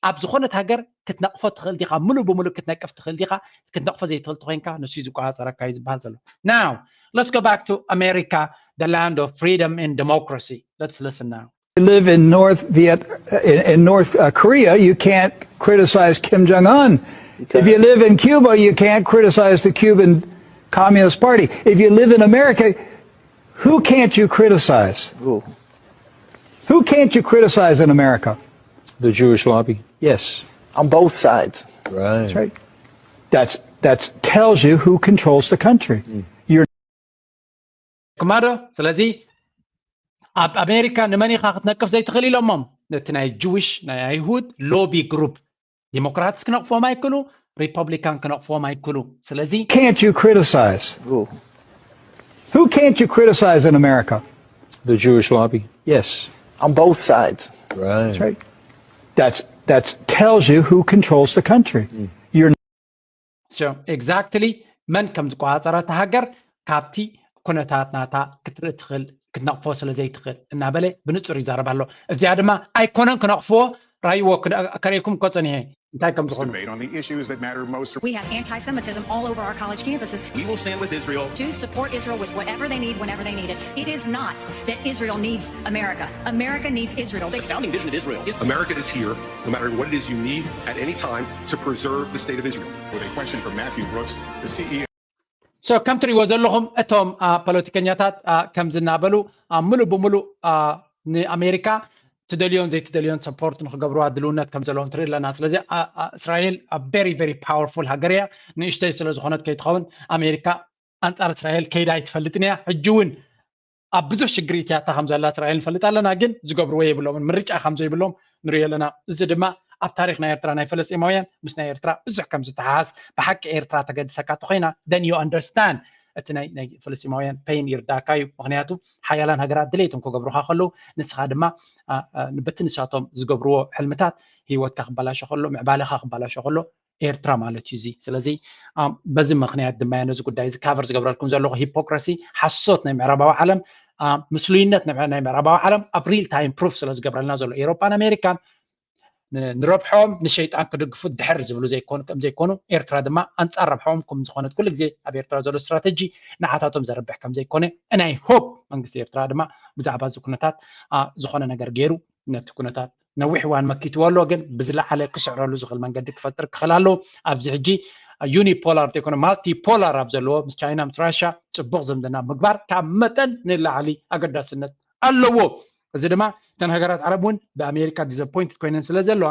ኣብ ዝኾነት ሃገር ክትነቕፎ ትኽእል ዲኻ? ሙሉ ብሙሉ ክትነቅፍ ትኽእል ዲኻ? ክትነቕፎ ዘይትኽእል ተኾይንካ ንሱ እዩ ዝቆፃፀረካ እዩ ዝበሃል ዘሎ። Now let's go back to America, the land of freedom and democracy. Let's listen now. Live in North Viet, in, in North uh, Korea, you can't criticize Kim Jong Un. If you live in Cuba, you can't criticize the Cuban Communist Party. If you live in America, who can't you criticize? Who? Who can't you criticize in America? The Jewish lobby. Yes. On both sides. Right. That's right. That's that's tells you who controls the country. Mm. You're كمادو سلازي ኣብ ኣሜሪካ ንመን ኢኻ ክትነቅፍ ዘይትኽእል ኢሎሞም ነቲ ናይ ጅዊሽ ናይ ኣይሁድ ሎቢ ግሩፕ ዲሞክራትስ ክነቕፎም ኣይክሉ ሪፐብሊካን ክነቕፎም ኣይክሉ ስለዚ can't you criticize who can't you criticize in America? The Jewish lobby. Yes. On both sides. Right. That's right. That's that tells you who controls the country. You're exactly መን ከም ዝቆፃፀራ እታ ሃገር ካብቲ ኩነታት ናታ ክትርኢ ትኽእል ክትነቕፎ ስለ ዘይትኽእል እናበለ ብንፁር ይዛረብ ኣሎ። እዚኣ ድማ ኣይኮነን ክነቕፍዎ ራይዎ ከርእኩም እኮ ፀኒሐ እንታይ ከም ዝኾነ We have anti-Semitism all over our college campuses. We will stand with Israel to support Israel with whatever they need, whenever they need it. It is not that Israel needs America. America needs Israel. The founding vision of Israel is America is here, no matter what it is you need at any time, to preserve the state of Israel. With a question from Matthew Brooks, the C E O. So ከም ትሪእዎ ዘለኹም እቶም ፖለቲከኛታት ከምዚ እናበሉ ሙሉእ ብሙሉእ ንኣሜሪካ ትደልዮን ዘይትደልዮን ሰፖርት ንክገብርዋ ድልውነት ከም ዘለዎም ትርኢ ኣለና። ስለዚ እስራኤል very very powerful ሃገር እያ። ንእሽተይ ስለ ዝኾነት ከይትኸውን ኣሜሪካ ኣንጻር እስራኤል ከይዳ ኣይትፈልጥን እያ። ሕጂ እውን ኣብ ብዙሕ ሽግር ኢትያታ ከም ዘላ እስራኤል ንፈልጥ ኣለና፣ ግን ዝገብርዎ የብሎምን። ምርጫ ከም ዘይብሎም ንሪኦ ኣለና። እዚ ድማ ኣብ ታሪክ ናይ ኤርትራ ናይ ፈለስጢማውያን ምስ ናይ ኤርትራ ብዙሕ ከም ዝተሓሓዝ ብሓቂ ኤርትራ ተገድሰካ ተኮይና then you understand እቲ ናይ ናይ ፈለስጢማውያን ፔን ይርዳካ እዩ። ምክንያቱ ሓያላን ሃገራት ድሌቶም ክገብሩካ ከለዉ ንስኻ ድማ በቲ ንሳቶም ዝገብርዎ ሕልምታት ህይወትካ ክበላሾ ከሎ ምዕባለኻ ክበላሾ ከሎ ኤርትራ ማለት እዩ እዚ። ስለዚ በዚ ምክንያት ድማ ነዚ ጉዳይ እዚ ካቨር ዝገብረልኩም ዘለኹ ሂፖክራሲ ሓሶት ናይ ምዕራባዊ ዓለም ምስሉይነት ናይ ምዕራባዊ ዓለም ኣብ ሪል ታይም ፕሩፍ ስለ ዝገብረልና ዘሎ ኤሮፓን ኣሜሪካን ንረብሖም ንሸይጣን ክድግፉ ድሕር ዝብሉ ዘይኮኑ ከም ዘይኮኑ ኤርትራ ድማ ኣንጻር ረብሖም ከም ዝኾነት ኩሉ ግዜ ኣብ ኤርትራ ዘሎ ስትራተጂ ንዓታቶም ዘርብሕ ከም ዘይኮነ ናይ ሆፕ መንግስቲ ኤርትራ ድማ ብዛዕባ እዚ ኩነታት ዝኾነ ነገር ገይሩ ነቲ ኩነታት ነዊሕ እዋን መኪትዎ ኣሎ ግን ብዝለዓለ ክስዕረሉ ዝኽእል መንገዲ ክፈጥር ክኽእል ኣለዎ። ኣብዚ ሕጂ ዩኒፖላር ዘይኮነ ማልቲፖላር ኣብ ዘለዎ ምስ ቻይና ምስ ራሻ ፅቡቕ ዝምድና ምግባር ካብ መጠን ንላዕሊ ኣገዳስነት ኣለዎ። እዚ ድማ እተን ሃገራት ዓረብ እውን ብኣሜሪካ ዲስኣፖይንትድ ኮይነን ስለ ዘለዋ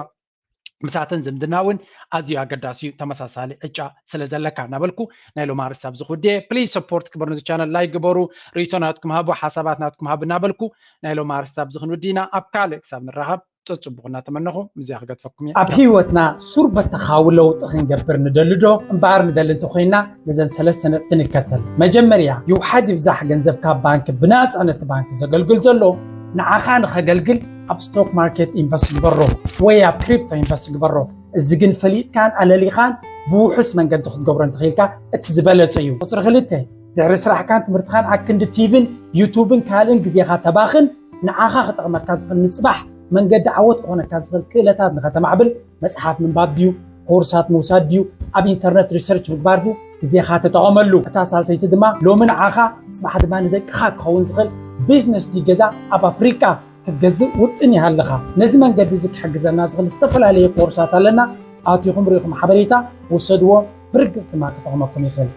ምሳተን ዝምድና እውን ኣዝዩ ኣገዳሲ እዩ። ተመሳሳሊ ዕጫ ስለ ዘለካ እናበልኩ ናይ ሎሚ ኣርእስቲ ኣብዚ ክውድየ። ፕሊዝ ሰፖርት ግበሩ፣ ነዚ ቻነል ላይክ ግበሩ፣ ርእይቶ ናትኩም ሃቡ፣ ሓሳባት ናትኩም ሃቡ እናበልኩ ናይ ሎሚ ኣርእስቲ ኣብዚ ክንውዲ ኢና። ኣብ ካልእ ክሳብ ንራኸብ ጸጽቡቕ እናተመነኹ ምስዚኣ ክገድፈኩም እየ። ኣብ ህይወትና ሱር በተኻዊ ለውጢ ክንገብር ንደሊ ዶ? እምበኣር ንደሊ እንተኾይንና ነዘን ሰለስተ ነጥቢ ንከተል። መጀመርያ ይውሓድ ይብዛሕ ገንዘብ ካብ ባንክ ብናጻ ነቲ ባንክ ዘገልግል ዘሎ ንዓኻ ንኸገልግል ኣብ ስቶክ ማርኬት ኢንቨስት ግበሮ ወይ ኣብ ክሪፕቶ ኢንቨስት ግበሮ። እዚ ግን ፈሊጥካን ኣለሊኻን ብውሑስ መንገዲ ክትገብሮ እንተኽኢልካ እቲ ዝበለጸ እዩ። ቁጽሪ ክልተ፣ ድሕሪ ስራሕካን ትምህርትኻን ኣክንዲ ቲቪን ዩቱብን ካልእን ግዜኻ ተባኽን ንዓኻ ክጠቕመካ ዝኽእል ንጽባሕ መንገዲ ዓወት ክኾነካ ዝኽእል ክእለታት ንኸተማዕብል መጽሓፍ ምንባብ ድዩ፣ ኮርሳት ምውሳድ ድዩ፣ ኣብ ኢንተርነት ሪሰርች ምግባር ድዩ፣ ግዜኻ ተጠቐመሉ። እታ ሳልሰይቲ ድማ ሎሚ ንዓኻ ጽባሕ ድማ ንደቅኻ ክኸውን ዝኽእል ቢዝነስ ድዩ ገዛ ኣብ ኣፍሪቃ ክትገዝእ ውጥን ይሃለኻ። ነዚ መንገዲ እዚ ክሕግዘና ዝኽእል ዝተፈላለየ ኮርሳት ኣለና። ኣቲኹም ርኢኹም ሓበሬታ ውሰድዎ፣ ብርግጽ ድማ ክጠቕመኩም ይኽእል።